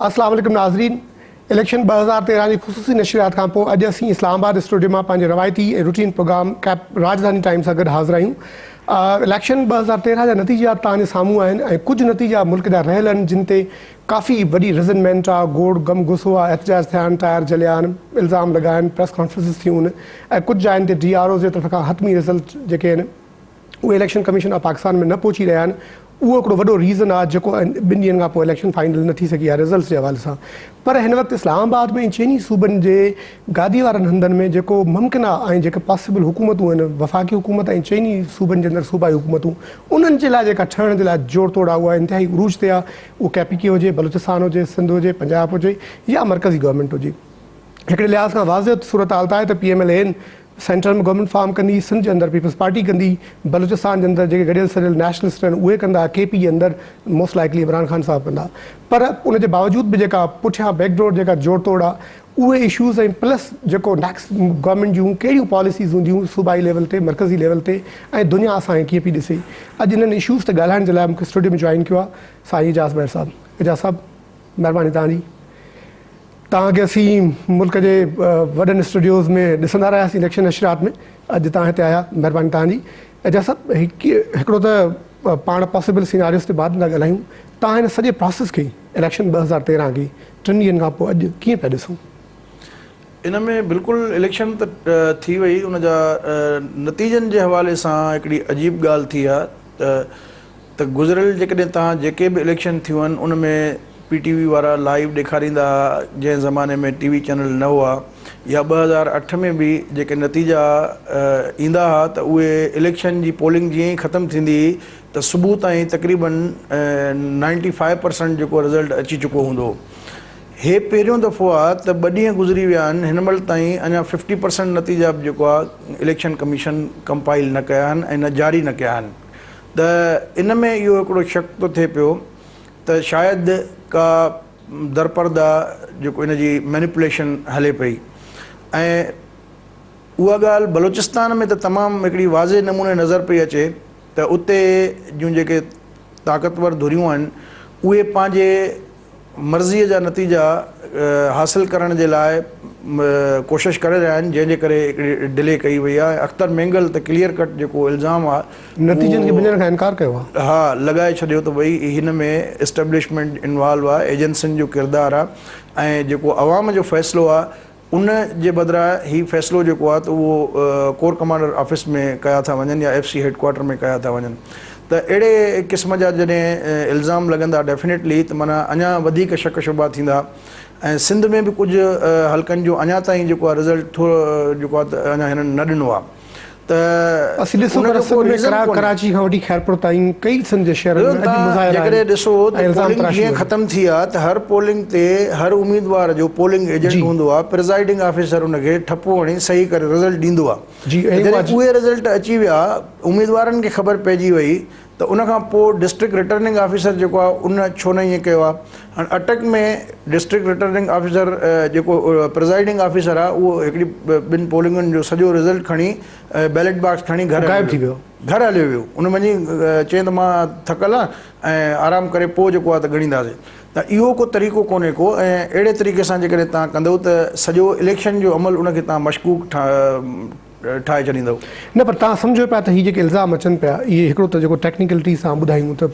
اسلام عليڪم ناظرين اليڪشن 2013 جي خصوصي نشريات کان پوء اڄ اسين اسلام آباد اسٽوڊيو مان پنهنجي روايتي ۽ روٽين پروگرام ڪيپ راڄڌاني ٽائيم سان گڏ حاضر آهيون. اليڪشن 2013 جا نتيجا توهان جي سامهون آهن ۽ ڪجهه نتيجا ملڪ جا رهيل آهن جن تي ڪافي وڏي ريزنمينٽ آ، گوڙ غم غصو آ، احتجاج ٿيا آهن، ٽائر جليا آهن، الزام لڳا آهن، پريس ڪانفرنسز ٿيون آهن ۽ ڪجهه جاين تي ڊي آر اوز جي طرف کان حتمي رزلٽ جيڪي آهن اهي اليڪشن ڪميشن آف پاڪستان ۾ نه پهچي رهيا آهن. اهو هڪڙو وڏو ريزن آ جيڪو ٻن ڏينهن کان پوء اليڪشن فائنل نه ٿي سگهي آ رزلٽس جي حوالي سان پر هن وقت اسلام آباد ۾ چئني صوبن جي گادي وارن هنڌن ۾ جيڪو ممڪن آ ۽ جيڪي پاسيبل حڪومتون آهن وفاقي حڪومت ۽ چئني صوبن جي اندر صوبائي حڪومتون انهن جي لاء جيڪا ٺهڻ جي لاء جوڙ توڙ آ اها انتهائي عروج تي آ اهو ڪي پي ڪي هجي بلوچستان هجي سنڌ هجي پنجاب هجي يا مرڪزي گورنمينٽ هجي هڪڙي لحاظ کان واضح صورتحال ته آهي ته P M L N central ۾ government form ڪندي، سنڌ جي اندر پيپلز پارٽي ڪندي، بلوچستان جي اندر جيڪي گڏيل سڏيل نيشنلسٽ آهن اهي ڪندا، ڪي پي جي اندر موسٽ لائيڪلي عمران خان صاحب ڪندا پر ان جي باوجود به جيڪا پٺيان بيڪ ڊور جيڪا جوڙ توڙ آهي اهي اشوز ۽ پلس جيڪو نيڪسٽ گورنمينٽ جون ڪهڙيون پاليسيز هونديون صوبائي ليول تي مرڪزي ليول تي ۽ دنيا اسان کي ڪيئن پئي ڏسي اڄ انهن اشوز تي ڳالهائڻ جي لاء مون کي اسٽوڊيو ۾ جوائن ڪيو آهي سائين اعجاز مهر صاحب اعجاز صاحب مهرباني توهان جي. توهان کي اسين ملڪ جي وڏن اسٽوڊيوز ۾ ڏسندا رهياسين اليڪشن نشريات ۾ اڄ توهان هتي آيا مهرباني توهان جي اعجاز صاحب هڪڙو ته پاڻ پاسيبل سيناريوز تي بعد ۾ ٿا ڳالهايون توهان هن سڄي پراسيس کي اليڪشن 2013 کي ٽن ڏينهن کان پوء اڄ ڪيئن پيا ڏسو؟ ان ۾ بلڪل اليڪشن ته ٿي وئي ان جا نتيجن جي حوالي سان هڪڙي عجيب ڳالهه ٿي آهي ته ته گذريل جيڪڏهن توهان جيڪي به اليڪشن ٿيون آهن ان ۾ پي ٽي وي وارا لائيو ڏيکاريندا ها جنهن زماني ۾ ٽي وي چينل نه هئا يا 2008 ۾ به جيڪي نتيجا ايندا ها ته اهي اليڪشن جي پولنگ جيئن ئي ختم ٿيندي هئي ته صبح تائين تقريبن نائنٽي فائيو پرسنٽ جيڪو رزلٽ اچي چڪو هوندو هو. هي پهريون دفعو آهي ته ٻه ڏينهن گذري ويا آهن هن مهل تائين اڃا ففٽي پرسنٽ نتيجا به جيڪو آهي اليڪشن ڪميشن ڪمپائل نه ڪيا آهن ۽ نه جاري نه ڪيا آهن. ته ان ۾ اهو هڪڙو شڪ ٿو ٿئي پيو ته شايد ڪا درپرده جيڪو ان جي مينيپوليشن هلي پئي ۽ اها ڳالهه بلوچستان ۾ ته تمام هڪڙي واضح نموني نظر پئي اچي ته اتي جون جيڪي طاقتور ڌريون آهن اهي پنهنجي مرضيء جا نتيجا حاصل ڪرڻ جي لاء ڪوشش ڪري رهيا آهن جنهن جي ڪري هڪڙي ڊلي ڪئي وئي آهي ۽ اختر مينگل ته ڪليئر ڪٽ جيڪو الزام آهي نتيجن کي مڃڻ کان انڪار ڪيو آهي. ها لڳائي ڇڏيو ته ڀئي هن ۾ اسٽيبلشمينٽ انوالو آهي ايجنسين جو ڪردار آهي ۽ جيڪو عوام جو فيصلو آهي ان جي بدران هي فيصلو جيڪو آهي ته اهو ڪور ڪمانڊر آفيس ۾ ڪيا ٿا وڃن يا ايف سي هيڊ ڪوارٽر ۾ ڪيا ٿا وڃن ته اهڙي قسم جا جڏهن الزام لڳندا ڊيفنيٽلي ته معنيٰ اڃا وڌيڪ شڪ شبها ٿيندا ۽ سنڌ ۾ به ڪجهه حلقن جو اڃا تائين جيڪو آهي رزلٽ ٿورو جيڪو آهي ته اڃا هنن نه ڏنو آهي. ته اسين ڏسون ان پر جو ڪو سنڌ ۾ ريزن ڪونهي. ڪراچي کان وٺي خيرپور تائين ڪئي سنڌ جي شهرن ۾ اڄ به مظاهرا جيڪڏهن آهن ڏسو ۽ ته الزام پولنگ تراشيون جيئن آهن. ختم ٿي آ ته هر پولنگ تي هر اميدوار جو پولنگ ايجنٽ جي. هوندو آ پرزائيڊنگ آفيسر ان کي ٺپو هڻي صحيح ڪري رزلٽ ڏيندو آ جي ته ۽ جڏهن اها اهي رزلٽ اچي ويا اميدوارن کي خبر پئجي وئي ته ان کان پوء ڊسٽرڪٽ رٽرننگ آفيسر جيڪو آ ان ڇو نه ائين ڪيو آ هاڻ اٽڪ ۾ ڊسٽرڪٽ رٽرننگ آفيسر جيڪو پرزائيڊنگ آفيسر آ اهو هڪڙي ٻن پولنگن جو سڄو رزلٽ کڻي بيلٽ باڪس کڻي گهر غائب ٿي ويو. گهر هليو ويو. ان وڃي چيائين ته مان ٿڪل آهيان ۽ آرام ڪري پوء جيڪو آهي ته ڳڻينداسين. ته اهو ڪو طريقو ڪونهي ڪو ۽ اهڙي طريقي سان جيڪڏهن توهان ڪندؤ ته سڄو اليڪشن جو عمل ان کي توهان مشڪوڪ ٺاهي ڇڏيندؤ. نه پر توهان سمجهو پيا ته هي جيڪي الزام اچن پيا اهي هڪڙو ته جيڪو ٽيڪنيڪلٽي سان ٻڌايون ته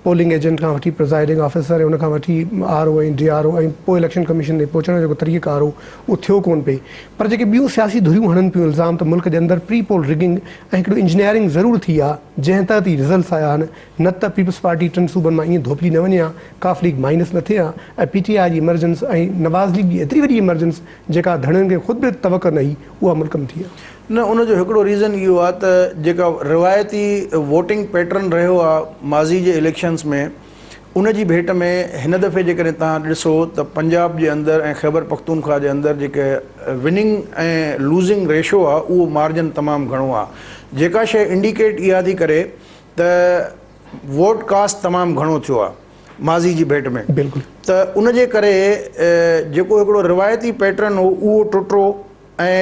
پولنگ ايجنٽ کان وٺي پرزائيڊنگ آفيسر ۽ ان کان وٺي R O ۽ D R O ۽ پوء اليڪشن ڪميشن تائين پهچڻ جو جيڪو طريقه ڪار هو اهو ٿيو ڪونه پئي پر جيڪي ٻيون سياسي ڌريون هڻن پيون الزام ته ملڪ جي اندر پري پول رگنگ ۽ هڪڙو انجنيئرنگ ضرور ٿي آ جنهن تحت هي رزلٽس آيا آهن نه ته پيپلز پارٽي ٽن صوبن مان ائين ڌوپجي نه وڃي ها قاف ليگ مائنس نه ٿئي ها ۽ پي ٽي آء جي ايمرجنس ۽ نواز ليگ جي ايتري وڏي ايمرجنس جيڪا ڌڻين کي خود به توقع نه هئي اها ملڪ ۾ ٿي آ. نه ان جو هڪڙو ريزن اهو آ ته جيڪا روايتي ووٽنگ پيٽرن رهيو آ ماضي جي اليڪشنز ۾ ان جي ڀيٽ ۾ هن دفعي جيڪڏهن توهان ڏسو ته پنجاب جي اندر ۽ خيبر پختونخوا جي اندر جيڪي وننگ ۽ لوزنگ ريشو آ اهو مارجن تمام گهڻو آ جيڪا شيء انڊيڪيٽ اها ٿي ڪري ته ووٽ ڪاسٽ تمام گهڻو ٿيو آ ماضي جي ڀيٽ ۾ بلڪل ته ان جي ڪري جيڪو هڪڙو روايتي پيٽرن هو اهو ٽٽو ۽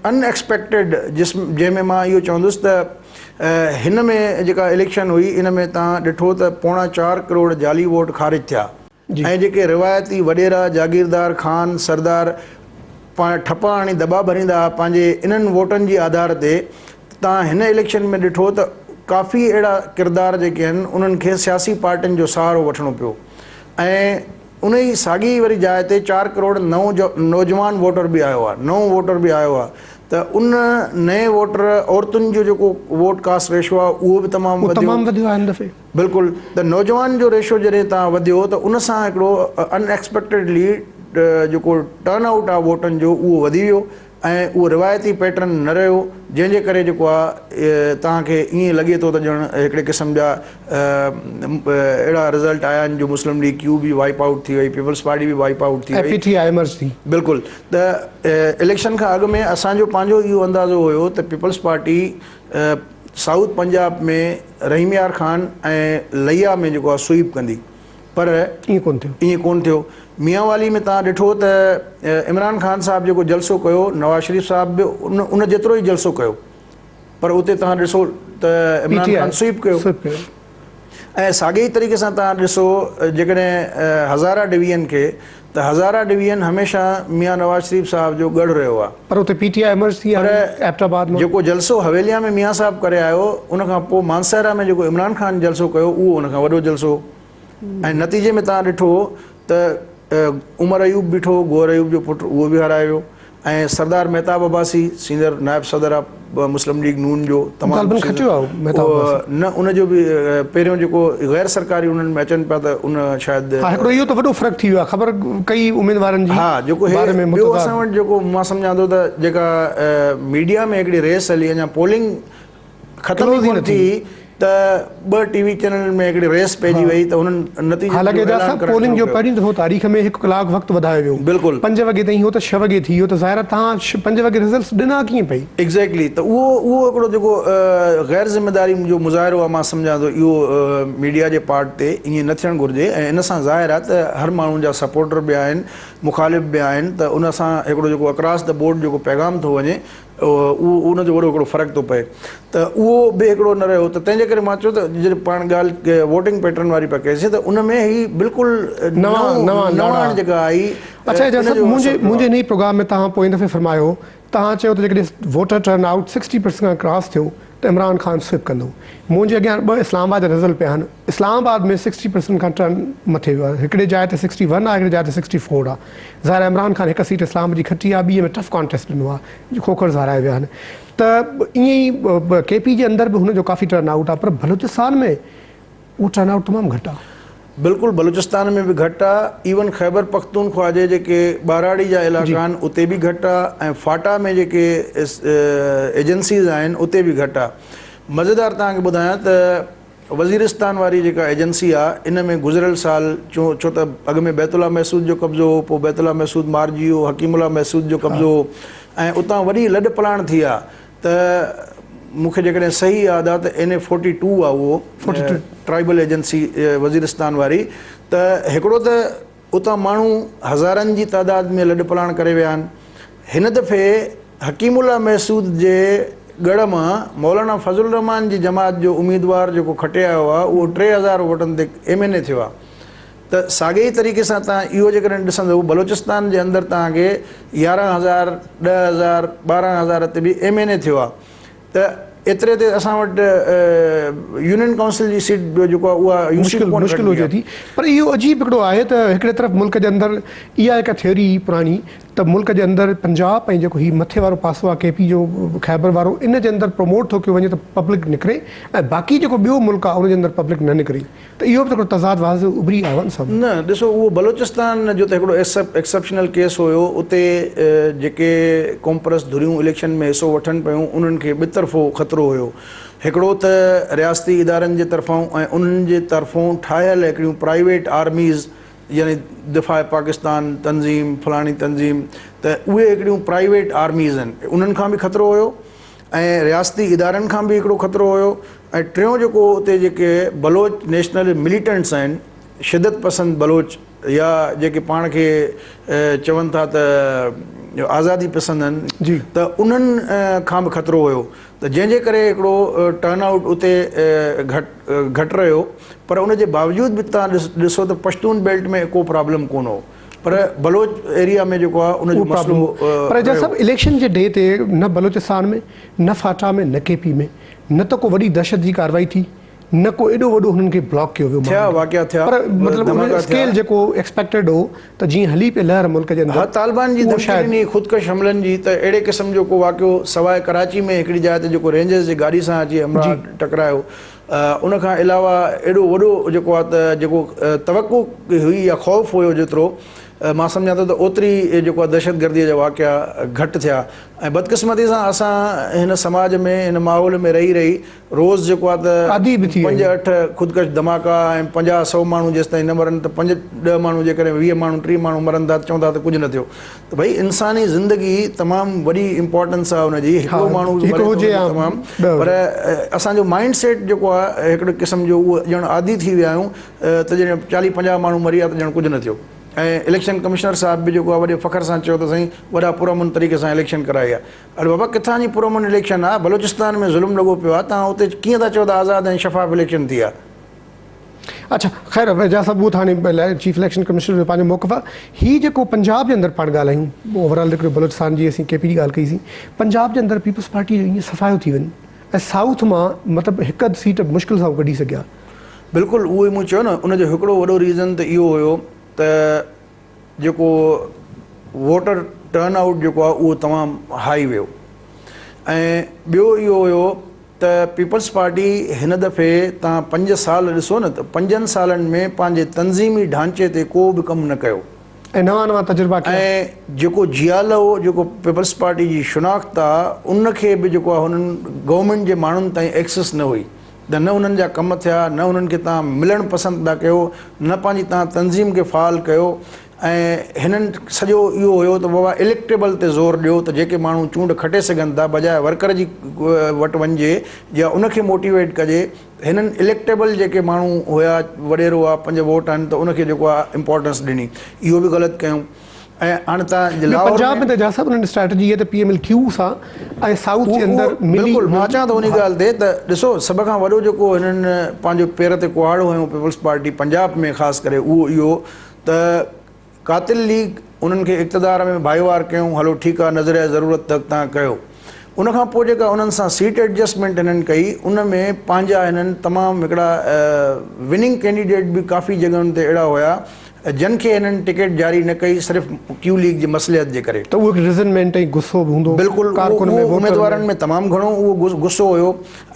ان ايڪسپيڪٽيڊ جس جنهن ۾ مان اهو چوندس ته هن ۾ جيڪا اليڪشن هئي ان ۾ توهان ڏٺو ته پوڻا چار ڪروڙ جعلي ووٽ خارج ٿيا. ۽ جيڪي روايتي وڏيرا، جاگيردار، خان، سردار پاڻ ٺپا هڻي دٻا ڀريندا ها پنهنجي انهن ووٽن جي آڌار تي ته توهان هن اليڪشن ۾ ڏٺو ته ڪافي اهڙا ڪردار جيڪي آهن انهن کي سياسي پارٽين جو سهارو وٺڻو پيو ۽ ان ئي ساڳي ئي وري جاء تي چار ڪروڙ نئون نوجوان ووٽر به آيو آهي نئون ووٽر به آيو آهي ته ان نئين ووٽر عورتن جو جيڪو ووٽ ڪاسٽ ريشو آهي اهو به تمام اهو تمام وڌيو آهي هن دفعي. بلڪل ته نوجوان جو ريشو جڏهن تان وڌيو ته ان سان هڪڙو ان ايڪسپيڪٽيڊلي جيڪو ٽرن آئوٽ آهي ووٽن جو اهو وڌي ويو ۽ اهو روايتي پيٽرن نه رهيو جنهن جي ڪري جيڪو آهي توهان کي ائين لڳي ٿو ته ڄڻ هڪڙي قسم جا اهڙا رزلٽ آيا آهن جو مسلم ليگ ڪيو به وائپ آئوٽ ٿي وئي پيپلز پارٽي به وائپ آئوٽ ٿي وئي ۽ پي ٽي آء ايمرج ٿي. بلڪل ته اليڪشن کان اڳ ۾ اسان جو پنهنجو اهو اندازو هيو ته peoples party south Punjab ۾ Rahim Yar Khan ۽ Layyah ۾ جيڪو آهي سوئيپ ڪندي پر ائين ڪونه ٿيو. ائين ڪونه ٿيو. ميانوالي ۾ توهان ڏٺو ته عمران خان صاحب جيڪو جلسو ڪيو نواز شريف صاحب به ان ان جيترو ئي جلسو ڪيو پر اتي توهان ڏسو ته عمران خان سوئيپ ڪيو ۽ ساڳئي ئي طريقي سان توهان ڏسو جيڪڏهن هزارا ڊويزن کي ته هزارا ڊويزن هميشه ميان نواز شريف صاحب جو ڳڙهه رهيو آهي. پر اتي پي ٽي آء ايمرج ٿي آهي ايبٽ آباد مان. جيڪو جلسو حويليان ۾ ميان صاحب ڪري آيو ان کان پوء مانسهرا ۾ جيڪو عمران خان جلسو ڪيو اهو ان کان وڏو جلسو هو ۽ نتيجي ۾ توهان ڏٺو ته عمر ايوب بيٺو هو گوهر ايوب جو پٽ اهو به هارائي ويو ۽ سردار مهتاب عباسي سينئر نائب صدر آ مسلم ليگ نون جو تمام غالبن کٽيو آ مهتاب عباسي. نه ان جو به پهريون جيڪو غير سرڪاري انهن ۾ اچن پيا ته ان شايد. ها هڪڙو اهو ته وڏو فرق ٿي ويو آ خبر ڪئي اميدوارن جي ها جيڪو هي باري ۾ ٻيو متضاد. اسان وٽ جيڪو مان سمجهان ٿو ته جيڪا ميڊيا ۾ هڪڙي ريس هلي اڃا پولنگ ختم ئي ڪونه ٿي ته ٻه ٽي وي چينلن ۾ هڪڙي ريس پئجي وئي ته انهن نتيجن حالانڪه جو اعجاز اعلان صاحب ڪرڻ پولنگ شروع جو ڪيو. پهريون دفعو تاريخ ۾ هڪ ڪلاڪ وقت وڌايو ويو. بلڪل. پنج وڳي تائين هو ته ڇهه وڳي ٿي ويو ته ظاهر آهي توهان پنج وڳي رزلٽس ڏنا ڪيئن پئي؟ ايگزيڪٽلي ته اهو اهو هڪڙو جيڪو غير ذميداري جو مظاهرو آهي مان سمجهان ٿو اهو ميڊيا جي پارٽ تي ائين نه ٿيڻ گهرجي ۽ ان سان ظاهر آهي ته هر ماڻهو جا سپورٽر به آهن مخالف به آهن ته ان سان هڪڙو جيڪو اڪراس the board جيڪو پيغام ٿو وڃي اهو ان جو وڏو هڪڙو فرق ٿو پئي ته اهو به هڪڙو نه رهيو ته تنهن جي ڪري مان چيو ته جڏهن پاڻ ڳالهه ووٽنگ پيٽرن واري پيا ڪئيسين ته ان ۾ هي بلڪل نوان نوان نواڻ جيڪا آئي. اڇا اعجاز صاحب منهنجي منهنجي انهي پروگرام ۾ توهان پوئين دفعي فرمايو توهان چيو ته جيڪڏهن voter turn out sixty percent کان ڪراس ٿيو ته عمران خان سوئپ ڪندو منهنجي اڳيان ٻه اسلام آباد جا رزلٽ پيا آهن اسلام آباد ۾ سڪسٽي پرسنٽ کان ٽرن مٿي ويو آهي هڪڙي جاء تي سڪسٽي ون آهي هڪڙي جاء تي سڪسٽي فور آهي ظاهر آهي عمران خان هڪ سيٽ اسلام آباد جي کٽي آهي ٻي ۾ ٽف ڪانٽيسٽ ڏنو آهي کوکرز هارائي ويا آهن ته ائين ئي ڪي پي جي اندر به هن جو ڪافي ٽرن آئوٽ آهي پر بلوچستان ۾ اهو ٽرن آئوٽ تمام گهٽ آهي. بلڪل بلوچستان ۾ به گهٽ آ ايون خيبر پختونخوا جي جيڪي ٻهراڙي جا علائقا آهن اتي به گهٽ آ ۽ فاٽا ۾ جيڪي ايجنسيز آهن اتي به گهٽ آ مزيدار توهان کي ٻڌايان ته وزيرستان واري جيڪا ايجنسي آ ان ۾ گذريل سال ڇو ته اڳ ۾ بيت الله محسود جو قبضو هو پوء بيت الله محسود مارجي ويو حڪيم الله محسود جو قبضو هو ۽ اتان وڏي لڏ پلاڻ ٿي آ ته مون کي جيڪڏهن صحيح ياد آ ته اين اي فورٽي ٽو آ اهو ٽرائبل ايجنسي وزيرستان واري ته هڪڙو ته اتان ماڻهو هزارن جي تعداد ۾ لڏ پلاڻ ڪري ويا آهن هن دفعي حڪيم الله محسود جي ڳڙهه مان مولانا فضل الرحمان جي جماعت جو اميدوار جيڪو کٽي آيو آ اهو 3000 ووٽن تي ايم اين اي ٿيو آ ته ساڳئي ئي طريقي سان توهان اهو جيڪڏهن ڏسندو بلوچستان جي اندر توهان کي 11 هزار، 10 هزار، 12 هزار تي به ايم اين اي ٿيو آهي ته ايتري تي اسان وٽ يونين ڪائونسل جي سيٽ به جيڪو آهي اها يو سي مشڪل ڪونه مشڪل کٽبي هجي آهي. ٿي پر اهو عجيب هڪڙو آهي ته هڪڙي طرف ملڪ جي اندر اها هڪ ٿيوري پراڻي ته ملڪ جي اندر پنجاب ۽ جيڪو هي مٿي وارو پاسو آهي ڪي پي جو خيبر وارو ان جي اندر پروموٽ ٿو ڪيو وڃي ته پبلڪ نڪري ۽ باقي جيڪو ٻيو ملڪ آهي ان جي اندر پبلڪ نه نڪري ته اهو به ته هڪڙو تضاد واضح اڀري آيو آهي نه سامهون. نه ڏسو اهو بلوچستان جو ته هڪڙو ايڪسيپشنل ڪيس هيو اتي جيڪي قومپرست ڌريون اليڪشن ۾ حصو وٺن پيون انهن کي ٻطرفو خطرو هيو هڪڙو ته رياستي ادارن جي طرفان ۽ انهن جي طرفون ٺاهيل هڪڙيون پرائيويٽ آرميز يعني دفاع پاڪستان تنظيم فلاڻي تنظيم ته اهي هڪڙيون پرائيويٽ آرميز آهن انهن کان به خطرو هيو ۽ رياستي ادارن کان به هڪڙو خطرو هيو ۽ ٽيون جيڪو اتي جيڪي بلوچ نيشنل مليٽنٽس آهن شدت پسند بلوچ يا جيڪي پاڻ کي چون ٿا ته آزادي پسند آهن ته انهن کان به خطرو هيو ته جنهن جي ڪري هڪڙو ٽرن آئوٽ اتي گهٽ گهٽ رهيو پر ان جي باوجود به تان ڏسو ته پشتون بيلٽ ۾ ڪو پرابلم ڪونه هو پر بلوچ ايريا ۾ جيڪو آهي ان جو مسئلو پر جا صاحب اليڪشن جي ڊي تي نه بلوچستان ۾ نه فاٽا ۾ نه ڪي پي ۾ نه ته ڪو وڏي دهشت جي ڪارروائي ٿي نه ڪو ايڏو وڏو هنن کي بلاڪ ڪيو ويو ٿيا واقعا ٿيا پر مطلب ان اسڪيل جيڪو ايڪسپيڪٽيڊ هو ته جيئن هلي پئي لهر ملڪ جي اندر ها طالبان جي ڌمڪي ڏني خودڪش حملن جي ته اهڙي قسم جو ڪو واقعو سواء ڪراچي ۾ هڪڙي جاء تي جيڪو رينجرز جي گاڏي سان اچي همراهه ٽڪرايو ان کان علاوه ايڏو وڏو جيڪو آهي ته جيڪو توقع هئي يا خوف هيو جيترو مان سمجهان ٿو ته اوتري جيڪو آهي دهشتگردي جا واقعا گهٽ ٿيا ۽ بدقسمتي سان اسان هن سماج ۾ هن ماحول ۾ رهي رهي روز جيڪو آهي ته عادي به ٿي پنج اٺ خودڪش ڌماڪا ۽ 50 سو ماڻهو جيستائين نه مرن ته پنج ڏهه ماڻهو جيڪڏهن 20 ماڻهو 30 ماڻهو مرن ٿا ته چون ٿا ته ڪجهه نه ٿيو ته ڀئي انساني زندگي تمام وڏي امپارٽنس آهي ان جي هڪڙو ماڻهو به مري ٿو تمام پر اسان جو مائنڊ سيٽ جيڪو آهي هڪڙي قسم جو اهو ڄڻ عادي ٿي ويا آهيون ته جڏهن 40 50 ماڻهو مري ويا ته ڄڻ ڪجهه نه ٿيو ۽ اليڪشن ڪمشنر صاحب به جيڪو آهي وڏي فخر سان چيو ته سائين وڏا پرامن طريقي سان اليڪشن ڪرائي آهي اڙي بابا ڪٿان جي پرامن اليڪشن آ بلوچستان ۾ ظلم لڳو پيو آ توهان اتي ڪيئن ٿا چئو ته آزاد ۽ شفاف اليڪشن ٿي آ. اڇا خير اعجاز صاحب اهو ته هاڻي چيف اليڪشن ڪمشنر جو پنهنجو موقف آ هي جيڪو پنجاب جي اندر پاڻ ڳالهايون اوور آل هڪڙو بلوچستان جي اسين ڪي پي جي ڳالهه ڪئي سين پنجاب جي اندر پيپلز پارٽي جو ائين صفايو ٿي وڃي ۽ سائوٿ مان مطلب هڪ اڌ سيٽ مشڪل سان هو ڪڍي سگهيا. بلڪل اهو ئي مون چيو نه ان جو هڪڙو وڏو ريزن ته اهو هيو ته جيڪو ووٽر ٽرن آئوٽ جيڪو آهي اهو تمام هائي ويو ۽ ٻيو اهو هيو ته پيپلز پارٽي هن دفعي تان 5 سال ڏسو نه ته 5 سالن ۾ پنهنجي تنظيمي ڍانچي تي ڪو به ڪم نه ڪيو. ۽ نوان نوان تجربا ڪيا. ۽ جيڪو جيالو جيڪو پيپلز پارٽي جي شناخت آ ان کي به جيڪو آ هنن گورنمينٽ جي ماڻهن تائين ايڪسس نه هئي ته نه انهن جا ڪم ٿيا نه انهن کي توهان ملڻ پسند ٿا ڪيو نه پنهنجي توهان تنظيم کي فعال ڪيو ۽ هنن سڄو اهو هيو ته بابا اليڪٽيبل تي زور ڏيو ته جيڪي ماڻهو چونڊ کٽي سگهن ٿا بجاء ورڪر جي وٽ وڃجي يا ان کي موٽيويٽ ڪجي هنن اليڪٽيبل جيڪي ماڻهو هيا وڏيرو آ 5 ووٽ آهن ته ان کي جيڪو آ امپارٽنس ڏني اهو به غلط ڪيون ۽ هاڻي تان ٻيو لاهور پنجاب ۾ ته جا صاحب انهن اسٽريٽجي هئي ته پي ايم ايل ڪيو سان ۽ سائوٿ جي اندر ملي بلڪل مان اچان ٿو انهي ڳالهه تي ته ڏسو سڀ کان وڏو جيڪو هنن پنهنجو پير تي ڪهاڙو هنيو پيپلز پارٽي پنجاب ۾ خاص ڪري اهو اهو ته قاتل ليگ انهن کي اقتدار ۾ ڀائيوار ڪيون هلو ٺيڪ آهي نظريه ضرورت تحت تان ڪيو ان کان پوء جيڪا انهن سان سيٽ ايڊجسٽمينٽ هنن ڪئي ان ۾ پنهنجا هنن تمام هڪڙا وننگ ڪينڊيڊيٽ به ڪافي جڳهن تي اهڙا هيا جن کي هنن ٽڪيٽ جاري نه ڪئي صرف ڪيو ليگ جي مصلحت جي ڪري. ته اهو هڪ ريزنمينٽ ۽ غصو به هوندو بلڪل ڪارڪن ۾ اهو ووٽر ۾. اميدوارن ۾ تمام گهڻو اهو غصو هيو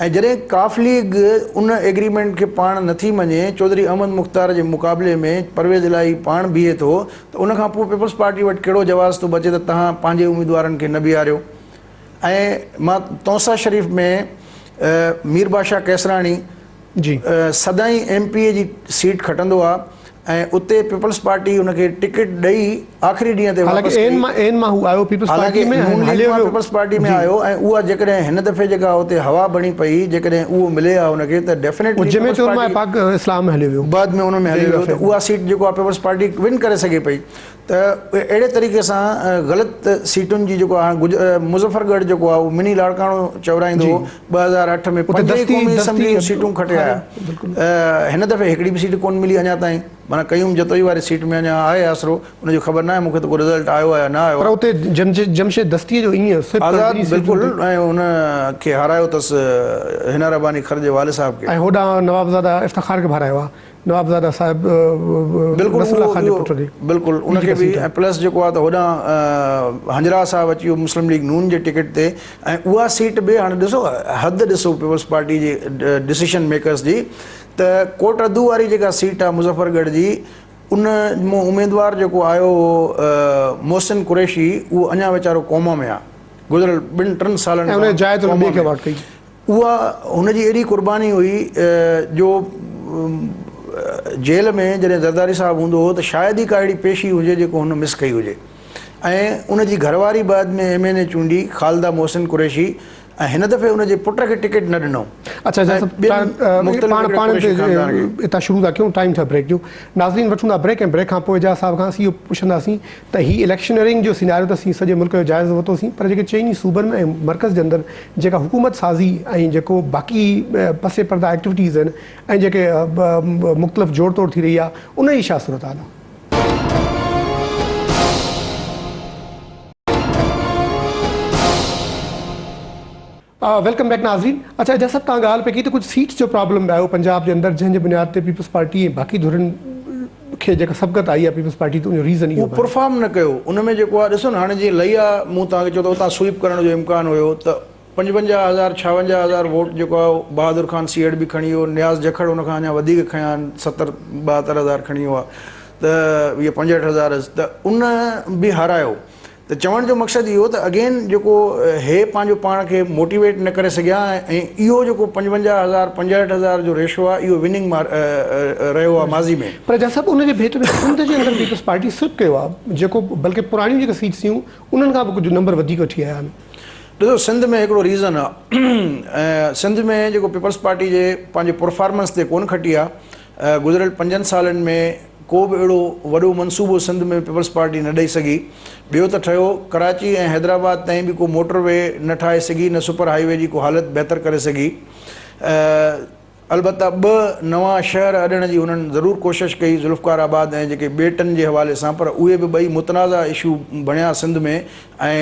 ۽ جڏهن ڪاف ليگ ان ايگريمينٽ کي پاڻ نٿي مڃي چوڌري احمد مختار جي مقابلي ۾ پرويز الاهي پاڻ بيهي ٿو ته ان کان پوء پيپلز پارٽي وٽ ڪهڙو جواز ٿو بچي ته توهان پنهنجي اميدوارن کي نه بيهاريو ۽ مان تونسا شريف ۾ مير بادشاهه قيصراڻي جي. سدائين ايم پي اي جي سيٽ کٽندو آ ۽ اتي پيپلز پارٽي ان کي ٽڪيٽ ڏئي آخري ڏينهن تي حالانڪه واپس اين ڪئي. مان اين مان هو آيو پيپلز پارٽي حالانڪه ۾ ۽ نون ليگ هليو مان ويو. پيپلز پارٽي ۾ جي. آيو ۽ اها جيڪڏهن هن دفعي جيڪا اتي هوا بڻي پئي جيڪڏهن اهو ملي ها ان کي ته هو ڊيفنيٽلي جمعيت پيپلز علماء پارٽي پاڪ اسلام ۾ هليو ويو. بعد ۾ ان ۾ هليو جي ويو ته وفي. اها سيٽ جيڪو آ پيپلز پارٽي ون ڪري سگهي پئي ته اهڙي طريقي سان غلط سيٽن جي جيڪو هاڻ مظفر ڳڙهه جيڪو آهي اهو مني لاڙڪاڻو چورائيندو هو 2008 ۾ پنج ئي قومي اسيمبلي جون سيٽون کٽي آيا هن دفعي هڪڙي به سيٽ ڪونه ملي اڃا تائين معنيٰ قيوم جتوئي واري سيٽ ۾ اڃا آهي آسرو ان جو خبر ناهي مون کي ته ڪو رزلٽ آيو آهي يا نه آيو پر اتي جمشيد دستي جو ائين سوئپ آزاد بلڪل ۽ ان کي هارايو اٿس حنا رباني کر جي والد صاحب کي ۽ هوڏانهن نوابزاده افتخار کي به هارايو آهي نوابزاده صاحب بلڪل نصر الله خان جي پٽ جي بلڪل ان کي به ۽ پلس جيڪو آهي ته هوڏانهن هنجرا صاحب اچي ويو مسلم ليگ نون جي ٽڪيٽ تي ۽ اها سيٽ به هاڻي ڏسو حد ڏسو پيپلز پارٽي جي ڊسيشن ميڪرز جي ته ڪوٽ ادو واري جيڪا سيٽ آهي مظفر ڳڙهه جي ان مون اميدوار جيڪو آيو هو محسن قريشي اهو اڃا ويچارو ڪوما ۾ آهي گذريل ٻن ٽن سالن کان ۽ ان جي جاء تي ان ٻئي کي ايوارڊ ڪئي. اها هن جي ايڏي قرباني هئي جو جيل ۾ جڏهن زرداري صاحب هوندو هو ته شايد ئي ڪا اهڙي پيشي هجي جيڪو هن مس ڪئي هجي ۽ ان جي گهرواري بعد ۾ ايم اين اي چونڊي خالده محسن قريشي ۽ هن دفعي ان جي پٽ کي ٽڪيٽ نه ڏنو. اڇا ۽ ٻين مختلف پاڻ هڪڙي پاڻ قريشي خاندان کي. اتان شروع ٿا ڪيون ٽائيم ٿيو بريڪ جو ناظرين وٺون ٿا بريڪ ۽ بريڪ کان پوء اعجاز صاحب کان اسين اهو پڇنداسين ته هي اليڪشنرنگ جو سيناريو ته اسين سڄي ملڪ جو جائزو ورتوسين پر جيڪي چئني صوبن ۾ ۽ مرڪز جي اندر جيڪا حڪومت سازي ۽ جيڪو باقي پس پرده ايڪٽيوٽيز آهن ۽ جيڪي مختلف جوڙ توڙ ٿي رهي آهي ان جي ڇا صورتحال آهي. Welcome back ناظرين اڇا اعجاز صاحب توهان ڳالهه پئي ڪئي ته ڪجهه سيٽس جو پرابلم به آيو پنجاب جي اندر جنهن جي بنياد تي پيپلز پارٽي ۽ باقي ڌرين کي جيڪا سبقت آئي آهي پيپلز پارٽي تي ان جو ريزن اهو به آهي. پرفارم نه ڪيو ان ۾ جيڪو آهي ڏسو نه هاڻي جيئن لئي آ مون توهان کي چيو ته اتان سوئيپ ڪرڻ جو امڪان هيو ته 55 هزار 56 هزار ووٽ جيڪو آهي بهادر خان سيهڙ به کڻي ويو نياز جکڙ ان کان اڃا وڌيڪ کنيا آهن 70 72 هزار کڻي ويو آهي ته اهي 65 هزار ته ان به هارايو ته چوڻ جو مقصد اهو ته اگين جيڪو هي پنهنجو پاڻ کي موٽيويٽ نه ڪري سگهيا ۽ اهو جيڪو 55 هزار 65 هزار جو ريشو آهي اهو وننگ رهيو آهي ماضي ۾. پر جا صاحب ان جي ڀيٽ ۾ سنڌ جي اندر پيپلز پارٽي سوئپ ڪيو آهي جيڪو بلڪه پراڻيون جيڪي سيٽس هيون انهن کان به ڪجهه نمبر وڌيڪ وٺي آيا آهن. ڏسو سنڌ ۾ هڪڙو ريزن آهي سنڌ ۾ جيڪو پيپلز پارٽي جي پنهنجي پرفارمنس تي ڪونه کٽي آهي گذريل پنجن سالن ۾ ڪو به اهڙو وڏو منصوبو سنڌ ۾ پيپلز پارٽي نه ڏئي سگهي. ٻيو ته ٺهيو ڪراچي ۽ حيدرآباد تائين به ڪو موٽر وي نه ٺاهي سگهي نه سپر هائي وي جي ڪو حالت بهتر ڪري سگهي. البته ٻه نوان شهر اڏڻ جي هنن ضرور ڪوشش ڪئي ذوالفقار آباد ۽ جيڪي ٻيٽن جي حوالي سان پر اهي به ٻئي متنازع اشو بڻيا سنڌ ۾ ۽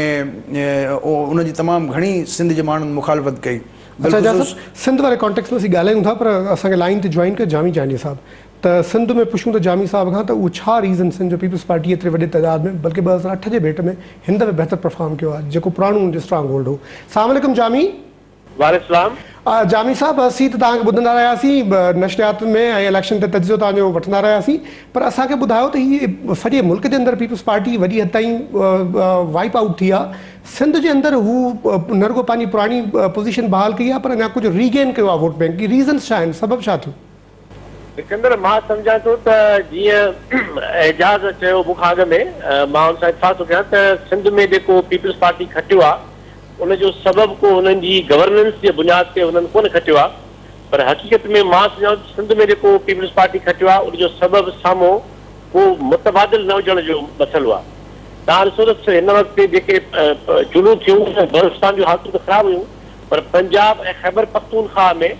ان جي تمام گهڻي سنڌ جي ماڻهن مخالفت ڪئي. اڇا اعجاز صاحب سنڌ واري ڪانٽيڪس ۾ اسين ڳالهايون ٿا پر اسان کي لائين تي جوائن ڪيو جامي چانڊيي صاحب ته سنڌ ۾ پڇون ته جامي صاحب کان ته اهو ڇا ريزن سن جو پيپلز پارٽي ايتري وڏي تعداد ۾ بلڪه 2008 جي ڀيٽ ۾ هن دفعي بهتر پرفارم ڪيو آهي جيڪو پراڻو ان جو اسٽرانگ هولڊ هو. سلام عليڪم جامي. وعليڪم السلام. جامي صاحب اسين ته توهان کي ٻڌندا رهياسين نشرياتن ۾ ۽ اليڪشن تي تجزيو توهان جو وٺندا رهياسين پر اسان کي ٻڌايو ته هي سڄي ملڪ جي اندر پيپلز پارٽي وڏي حد تائين وائپ آئوٽ ٿي آهي سنڌ جي اندر هو نه رڳو پنهنجي پراڻي پوزيشن بحال ڪئي آهي پر اڃا ڪجهه ريگين ڪيو آهي ووٽ بينڪ ريزنس ڇا آهن سبب ڇا ٿيو؟ سڪندر، مان سمجهان ٿو ته جيئن اعجاز چيو مون کان اڳ ۾ مان ان سان اتفاق ٿو ڪيان ته سنڌ ۾ جيڪو پيپلز پارٽي کٽيو آ ان جو سبب ڪو هنن جي گورننس جي بنياد تي هنن ڪونه کٽيو آ پر حقيقت ۾ مان سمجهان ٿو سنڌ ۾ جيڪو پيپلز پارٽي کٽيو آ ان جو سبب سامهون ڪو متبادل نه هجڻ جو مسئلو آ. توهان ڏسو ته هن وقت جيڪي چونڊون ٿيون بلوچستان جون حالتون ته خراب هيون پر پنجاب ۽ خيبر پختونخواهه ۾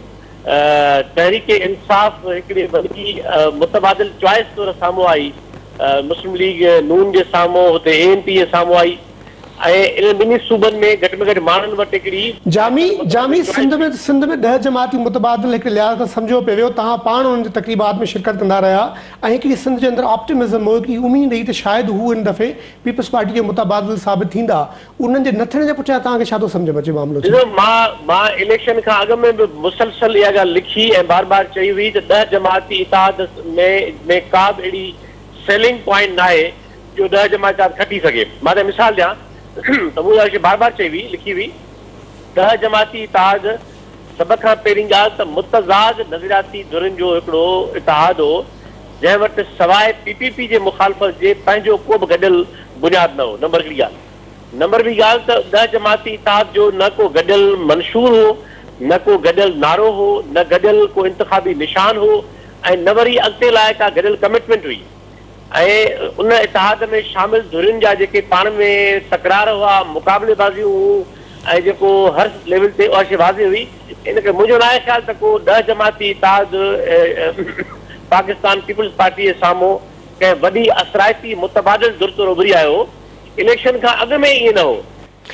تحريڪ انصاف هڪڙي وڏي متبادل چوائس طور سامهون آئي، مسلم ليگ نون جي سامهون هتي اي اين پي جي سامهون آئي ۽ انهن ٻنهي صوبن ۾ گهٽ ۾ گهٽ ماڻهن وٽ هڪڙي جامي جامي متبادل چوائس سنڌ ۾ هئي. سنڌ ۾ ڏهه جماعتي متبادل هڪڙي لحاظ کان سمجهيو پئي ويو، توهان پاڻ انهن جي تقريبات ۾ شرڪت ڪندا رهيا ۽ هڪڙي سنڌ جي اندر آپٽمزم هو، هڪڙي اميد هئي ته شايد هو ان دفعي پيپلز پارٽي جو متبادل ثابت ٿيندا، انهن جي نه ٿيڻ جي پٺيان توهان کي ڇا ٿو سمجهه ۾ اچي معاملو ٿي؟ ڏسو مان مان اليڪشن کان اڳ ۾ به مسلسل اها ڳالهه لکي ۽ بار بار چئي هئي ته ڏهه جماعتي اتحاد ۾ ۾ ڪا به اهڙي سيلنگ پوائنٽ ناهي جو ڏهه جماعتي اتحاد کٽي سگهي. مان ته مثال ڏيان ته مون اها شيء بار بار چئي هئي لکي هئي ڏهه جماعتي اتحاد سڀ کان پهرين ڳالهه ته متضاد نظرياتي ڌرين جو هڪڙو اتحاد هو جنهن وٽ سواء پي پي پي جي مخالفت جي پنهنجو ڪو به گڏيل بنياد نه هو نمبر هڪڙي ڳالهه. نمبر ٻي ڳالهه ته ڏهه جماعتي اتحاد جو نه ڪو گڏيل منشور هو، نه ڪو گڏيل نعرو هو، نه گڏيل ڪو انتخابي نشان هو ۽ نه وري اڳتي لاء ڪا گڏيل ڪمٽمينٽ هئي ۽ ان اتحاد ۾ شامل ڌرين جا جيڪي پاڻ ۾ تڪرار هئا، مقابلي بازيون هيون ۽ جيڪو هر ليول تي اها شيء واضح هئي. ان ڪري منهنجو ناهي خيال ته ڪو ڏهه جماعتي اتحاد پاڪستان پيپلز پارٽي جي سامهون ڪنهن وڏي اثرائتي متبادل ڌر طور اڀري آيو هو. اليڪشن کان اڳ ۾ ائين نه هو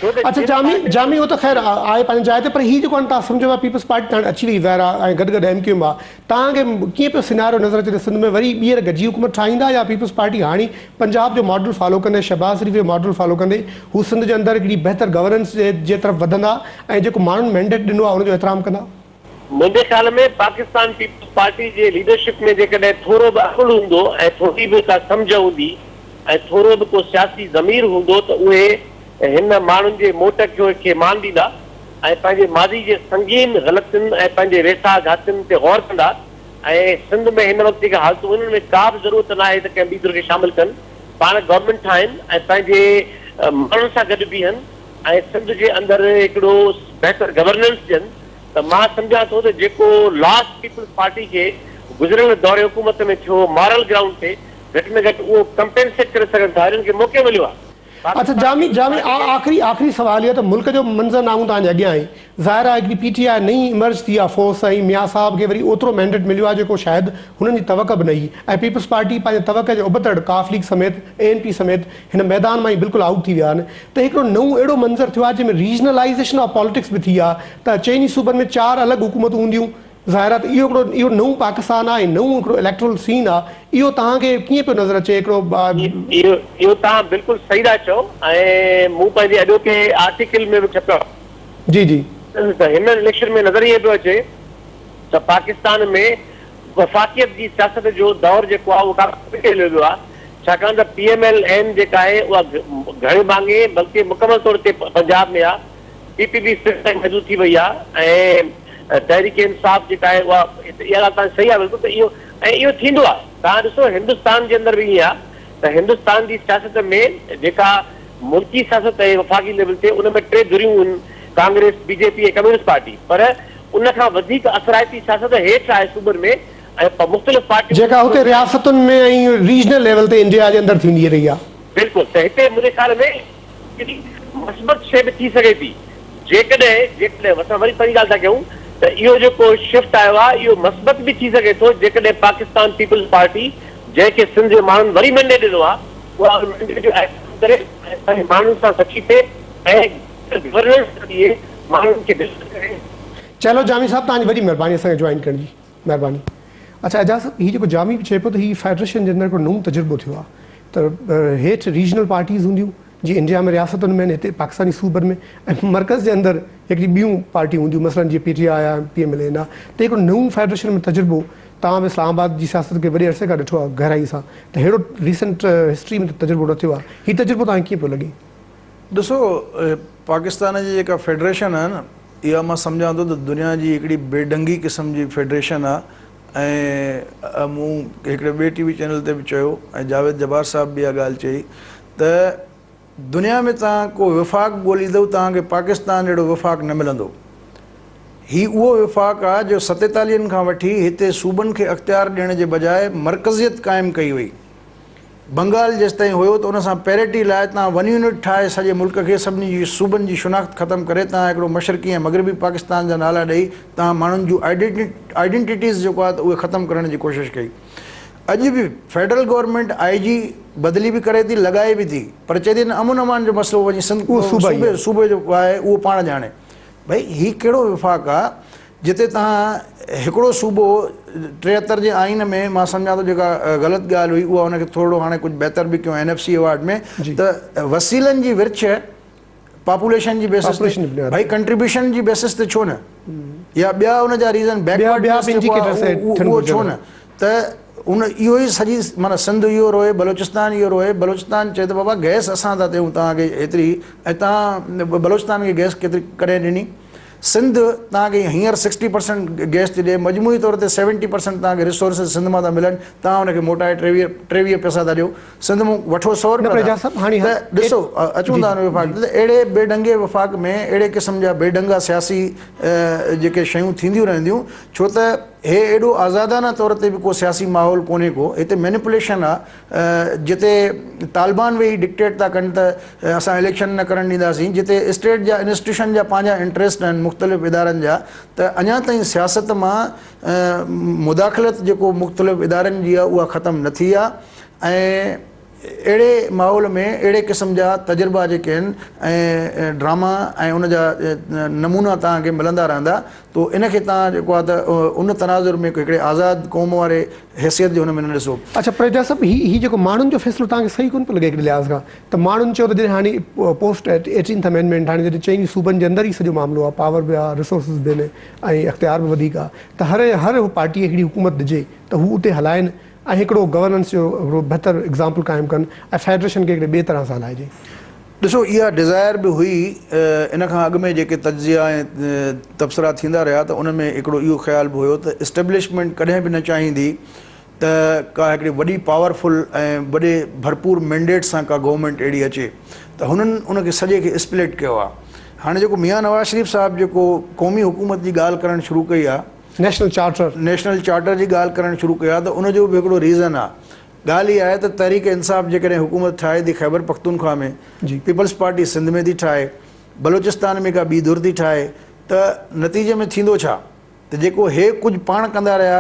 ڇو ته اڇا جن جامي پارٽين جامي اهو ته خير آهي پنهنجي جاء تي پر هي جيڪو هاڻي توهان سمجهو پيا پيپلز پارٽي ته هاڻي اچي وئي ظاهر آهي ۽ گڏ گڏ ايم ڪيو ايم آهي توهان کي ڪيئن پيو سيناريو نظر اچي ته سنڌ ۾ وري ٻيهر گڏجي حڪومت ٺاهيندا يا پيپلز پارٽي هاڻي پنجاب جو ماڊل فالو ڪندي شهباز شريف جو ماڊل فالو ڪندي هو سنڌ جي اندر هڪڙي بهتر گورننس جي طرف وڌندا ۽ جيڪو ماڻهن مينڊيٽ ڏنو آهي ان جو احترام ڪندا. منهنجي خيال ۾ پاڪستان پيپلز پارٽي جي ليڊرشپ ۾ جيڪڏهن ٿورو به عقل هوندو ۽ ٿوري به ڪا سمجهه هوندي ۽ ٿورو به ڪو سياسي ضمير هوندو ته اهي هن ماڻهن جي موٽ کي مان ڏيندا ۽ پنهنجي ماضي جي سنگين غلطين ۽ پنهنجي ويساهه گهاتين تي غور ڪندا ۽ سنڌ ۾ هن وقت جيڪي حالتون آهن ان ۾ ڪا به ضرورت ناهي ته ڪنهن ٻي ڌر کي شامل ڪن پاڻ گورنمينٽ ٺاهين ۽ پنهنجي ماڻهن سان گڏ بيهن ۽ سنڌ جي اندر هڪڙو بهتر گورننس ڏين ته مان سمجهان ٿو ته جيڪو لاس پيپلز پارٽي کي گذريل دور حڪومت ۾ ٿيو مارل گرائونڊ تي گهٽ ۾ گهٽ اهو ڪمپينسيٽ ڪري سگهن ٿا انهن کي موقعو مليو آهي اڇا پاڪستان جامي پيپلز جامي پارٽي کي. آخري آخري سوال اهو ته ملڪ جو منظر نامون توهان جي اڳيان آهي ظاهر آهي هڪڙي پي ٽي آء نئين ايمرج ٿي آهي فورس ۽ ميان صاحب کي وري اوترو مينڊيٽ مليو آهي جيڪو شايد هنن جي توقع به نه هئي ۽ پيپلز پارٽي پنهنجي توقع جي ابتڙ قاف ليگ سميت اي اين پي سميت هن ميدان مان ئي بلڪل آئوٽ ٿي ويا آهن ته هڪڙو نئون اهڙو منظر ٿيو آهي جنهن ۾ ريجنلائيزيشن آف پاليٽڪس به ٿي آهي ته چئني صوبن ۾ چار الڳ حڪومتون هونديون ظاهر آهي ته اهو هڪڙو اهو نئون پاڪستان آهي ۽ نئون هڪڙو اليڪٽرل سين آهي اهو توهان کي ڪيئن پيو نظر اچي هڪڙو. اهو اهو توهان بلڪل صحيح ٿا چئو ۽ مون پنهنجي اڄوڪي آرٽيڪل ۾ به ڇپيو آهي. جي جي. ته هن اليڪشن ۾ نظر ائين پيو اچي ته پاڪستان ۾ وفاقيت جي سياست جو دور جيڪو آهي اهو ڪافي پٺتي هليو ويو آهي ڇاڪاڻ ته پي ايم ايل اين جيڪا آهي اها گهڻي ڀاڱي بلڪه مڪمل طور تي پنجاب ۾ آهي پي پي پي سنڌ تائين محدود ٿي وئي آهي ۽ تحريڪ انصاف جيڪا آهي اها اها ڳالهه توهان جي صحيح آهي بلڪل ته اهو ۽ اهو ٿيندو آهي توهان ڏسو هندستان جي اندر به ائين آهي ته هندستان جي سياست ۾ جيڪا ملڪي سياست آهي وفاقي ليول تي ان ۾ ٽي ڌريون آهن Congress, B J P ۽ communist party پر ان کان وڌيڪ اثرائتي سياست هيٺ آهي صوبن ۾ ۽ مختلف پارٽيون جيڪا هتي رياستن ۾ ۽ ريجنل ليول تي انڊيا جي اندر ٿيندي رهي آهي. بلڪل ته هتي منهنجي خيال ۾ هڪڙي مثبت شيء به ٿي سگهي ٿي جيڪڏهن جيڪڏهن اسان وري پنهنجي ڳالهه ٿا ڪيون ته اهو جيڪو شفٽ آيو آهي اهو مثبت به ٿي سگهي ٿو جيڪڏهن پاڪستان پيپلز پارٽي جنهن کي سنڌ جي ماڻهن وري مينڊيٽ ڏنو آهي اها ان مينڊيٽ جو احترام ڪري ۽ پنهنجي ماڻهن سان سچي ٿئي ۽ گورننس ذريعي ماڻهن کي ڊليور ڪري. چلو جامي صاحب توهان جي وڏي مهرباني اسان کي جوائن ڪرڻ جي مهرباني. اڇا اعجاز صاحب هي جيڪو جامي به چئي پيو ته هي فيڊريشن جي اندر هڪڙو نئون تجربو ٿيو آهي ته هيٺ ريجنل پارٽيز هونديون جيئن انڊيا ۾ رياستن ۾ آهن هتي پاڪستاني صوبن ۾ ۽ مرڪز جي اندر هڪڙي ٻيون پارٽيون هونديون مثلاً جيئن پي ٽي آء آهي پي ايم ايل اين آهي ته هڪڙو نئون فيڊريشن ۾ تجربو توهان به اسلام آباد جي سياست کي وڏي عرصي کان ڏٺو آهي گهرائي سان ته ههڙو ريسنٽ هسٽري ۾ ته تجربو نه ٿيو آهي هي تجربو توهان کي ڪيئن پيو لڳي؟ ڏسو پاڪستان جي جيڪا فيڊريشن آهي نه اها مان سمجهان ٿو ته دنيا جي هڪڙي بي ڍنگي قسم جي فيڊريشن آهي ۽ مون هڪڙي ٻئي ٽي وي چينل تي به چيو ۽ جاويد جبار صاحب به اها ڳالهه چئي ته دنيا ۾ توهان ڪو وفاق ڳوليندؤ توهان کي پاڪستان جهڙو وفاق نه ملندو. هي اهو وفاق آ جو ستيتاليهن کان وٺي هتي صوبن کي اختيار ڏيڻ جي بجاء مرڪزيت قائم ڪئي وئي. بنگال جيستائين هيو ته ان سان پيرٽي لاء توهان ون يونٽ ٺاهي سڄي ملڪ کي سڀني جي صوبن جي شناخت ختم ڪري توهان هڪڙو مشرقي ۽ مغربي پاڪستان جا نالا ڏئي توهان ماڻهن جون آئيڊنٽيٽيز جيڪو آ ته اهي ختم ڪرڻ جي ڪوشش ڪئي. اڄ به فيڊرل گورنمينٽ I جي بدلي به ڪري ٿي لڳائي به ٿي پر چئي ٿي نه امن امان جو مسئلو وڃي سنڌ صوبي صوبي جو آهي اهو پاڻ ڄاڻي ڀئي هي ڪهڙو وفاق آ جتي توهان هڪڙو صوبو 73 جي آئين ۾ مان سمجهان ٿو جيڪا غلط ڳالهه هئي اها ان کي ٿورڙو هاڻي ڪجهه بهتر به ڪيو اين ايف سي ايوارڊ ۾ ته وسيلن جي ورڇ پاپوليشن جي بيسس تي ڀائي ڪنٽريبيوشن جي بيسس تي ڇو نه يا ٻيا ان جا ريزن بيڪورڊنيس اهو ڇو نه ته ان اهو ئي سڄي معنيٰ سنڌ اهو روئي بلوچستان اهو روئي بلوچستان چئي ته بابا گئس اسان ٿا ڏيون توهان کي ايتري ۽ توهان بلوچستان کي گئس ڪيتري ڪڏهن ڏني سنڌ توهان کي هينئر سڪسٽي پرسنٽ گئس ٿي ڏئي مجموعي طور تي سيونٽي پرسنٽ توهان کي ريسورسز سنڌ مان ٿا ملن توهان ان کي موٽائي ٽيويهه پئسا ٿا ڏيو سنڌ مون وٺو سو روپيا ٿا ته ڏسو اچون ٿا ان وفاق تي ته اهڙي بي ڍنگي وفاق ۾ اهڙي قسم جا بي ڍنگا سياسي جيڪي شيون ٿينديون رهنديون ڇو ته هي ايڏو آزادانه طور تي به ڪو سياسي ماحول ڪونهي ڪو هتي مينيپوليشن آ جتي طالبان ويهي ڊڪٽيٽ ٿا ڪن ته اسان اليڪشن نه ڪرڻ ڏينداسين جتي اسٽيٽ جا انسٽيٽيوشن جا پنهنجا انٽريسٽ آهن مختلف ادارن جا ته اڃا تائين سياست مان مداخلت جيڪو مختلف ادارن جي آ اها ختم نه ٿي آ ۽ اهڙي ماحول ۾ اهڙي قسم جا تجربا جيڪي آهن ۽ ڊراما ۽ ان جا نمونا توهان کي ملندا رهندا تو ان کي توهان جيڪو آهي ته ان تناظر ۾ هڪڙي آزاد قوم واري حيثيت جي ان ۾ نه ڏسو. اڇا پر اعجاز صاحب هي هي جيڪو ماڻهن جو فيصلو توهان کي صحيح ڪونه پيو لڳي هڪڙي لحاظ کان ته ماڻهن چيو ته جڏهن هاڻي پوسٽ ايٽينٿ امينڊمينٽ هاڻي جڏهن چئني صوبن جي اندر ئي سڄو معاملو آهي پاور به آهي ريسورسز به آهن ۽ اختيار به وڌيڪ آهي ته هر هر پارٽي کي هڪڙي حڪومت ڏجي ته هو اتي هلائن ۽ هڪڙو گورننس جو هڪڙو بهتر ايگزامپل قائم ڪن ۽ فيڊريشن کي هڪڙي ٻئي طرح سان هلائجي. ڏسو اها ڊزائر به هئي ان کان اڳ ۾ جيڪي تجزيا ۽ تبصرا ٿيندا رهيا ته ان ۾ هڪڙو اهو خيال به هيو ته اسٽيبلشمينٽ ڪڏهن به نه چاهيندي ته ڪا هڪڙي وڏي پاورفل ۽ وڏي ڀرپور مينڊيٽ سان ڪا گورنمينٽ اهڙي اچي ته هنن ان کي سڄي کي اسپلٽ ڪيو آهي. هاڻي جيڪو ميان نواز شريف صاحب جيڪو قومي حڪومت جي ڳالهه ڪرڻ شروع ڪئي آ، نيشنل چارٽر. نيشنل چارٽر جي ڳالهه ڪرڻ شروع ڪئي آ ته ان جو به هڪڙو ريزن آ. ڳالهه اها آهي ته تحريڪ انصاف جيڪڏهن حڪومت ٺاهي ٿي خيبر پختونخوا ۾، پيپلز پارٽي سنڌ ۾ ٿي ٺاهي، بلوچستان ۾ ڪا ٻي ڌر ٿي ٺاهي ته نتيجي ۾ ٿيندو ڇا ته جيڪو هي ڪجهه پاڻ ڪندا رهيا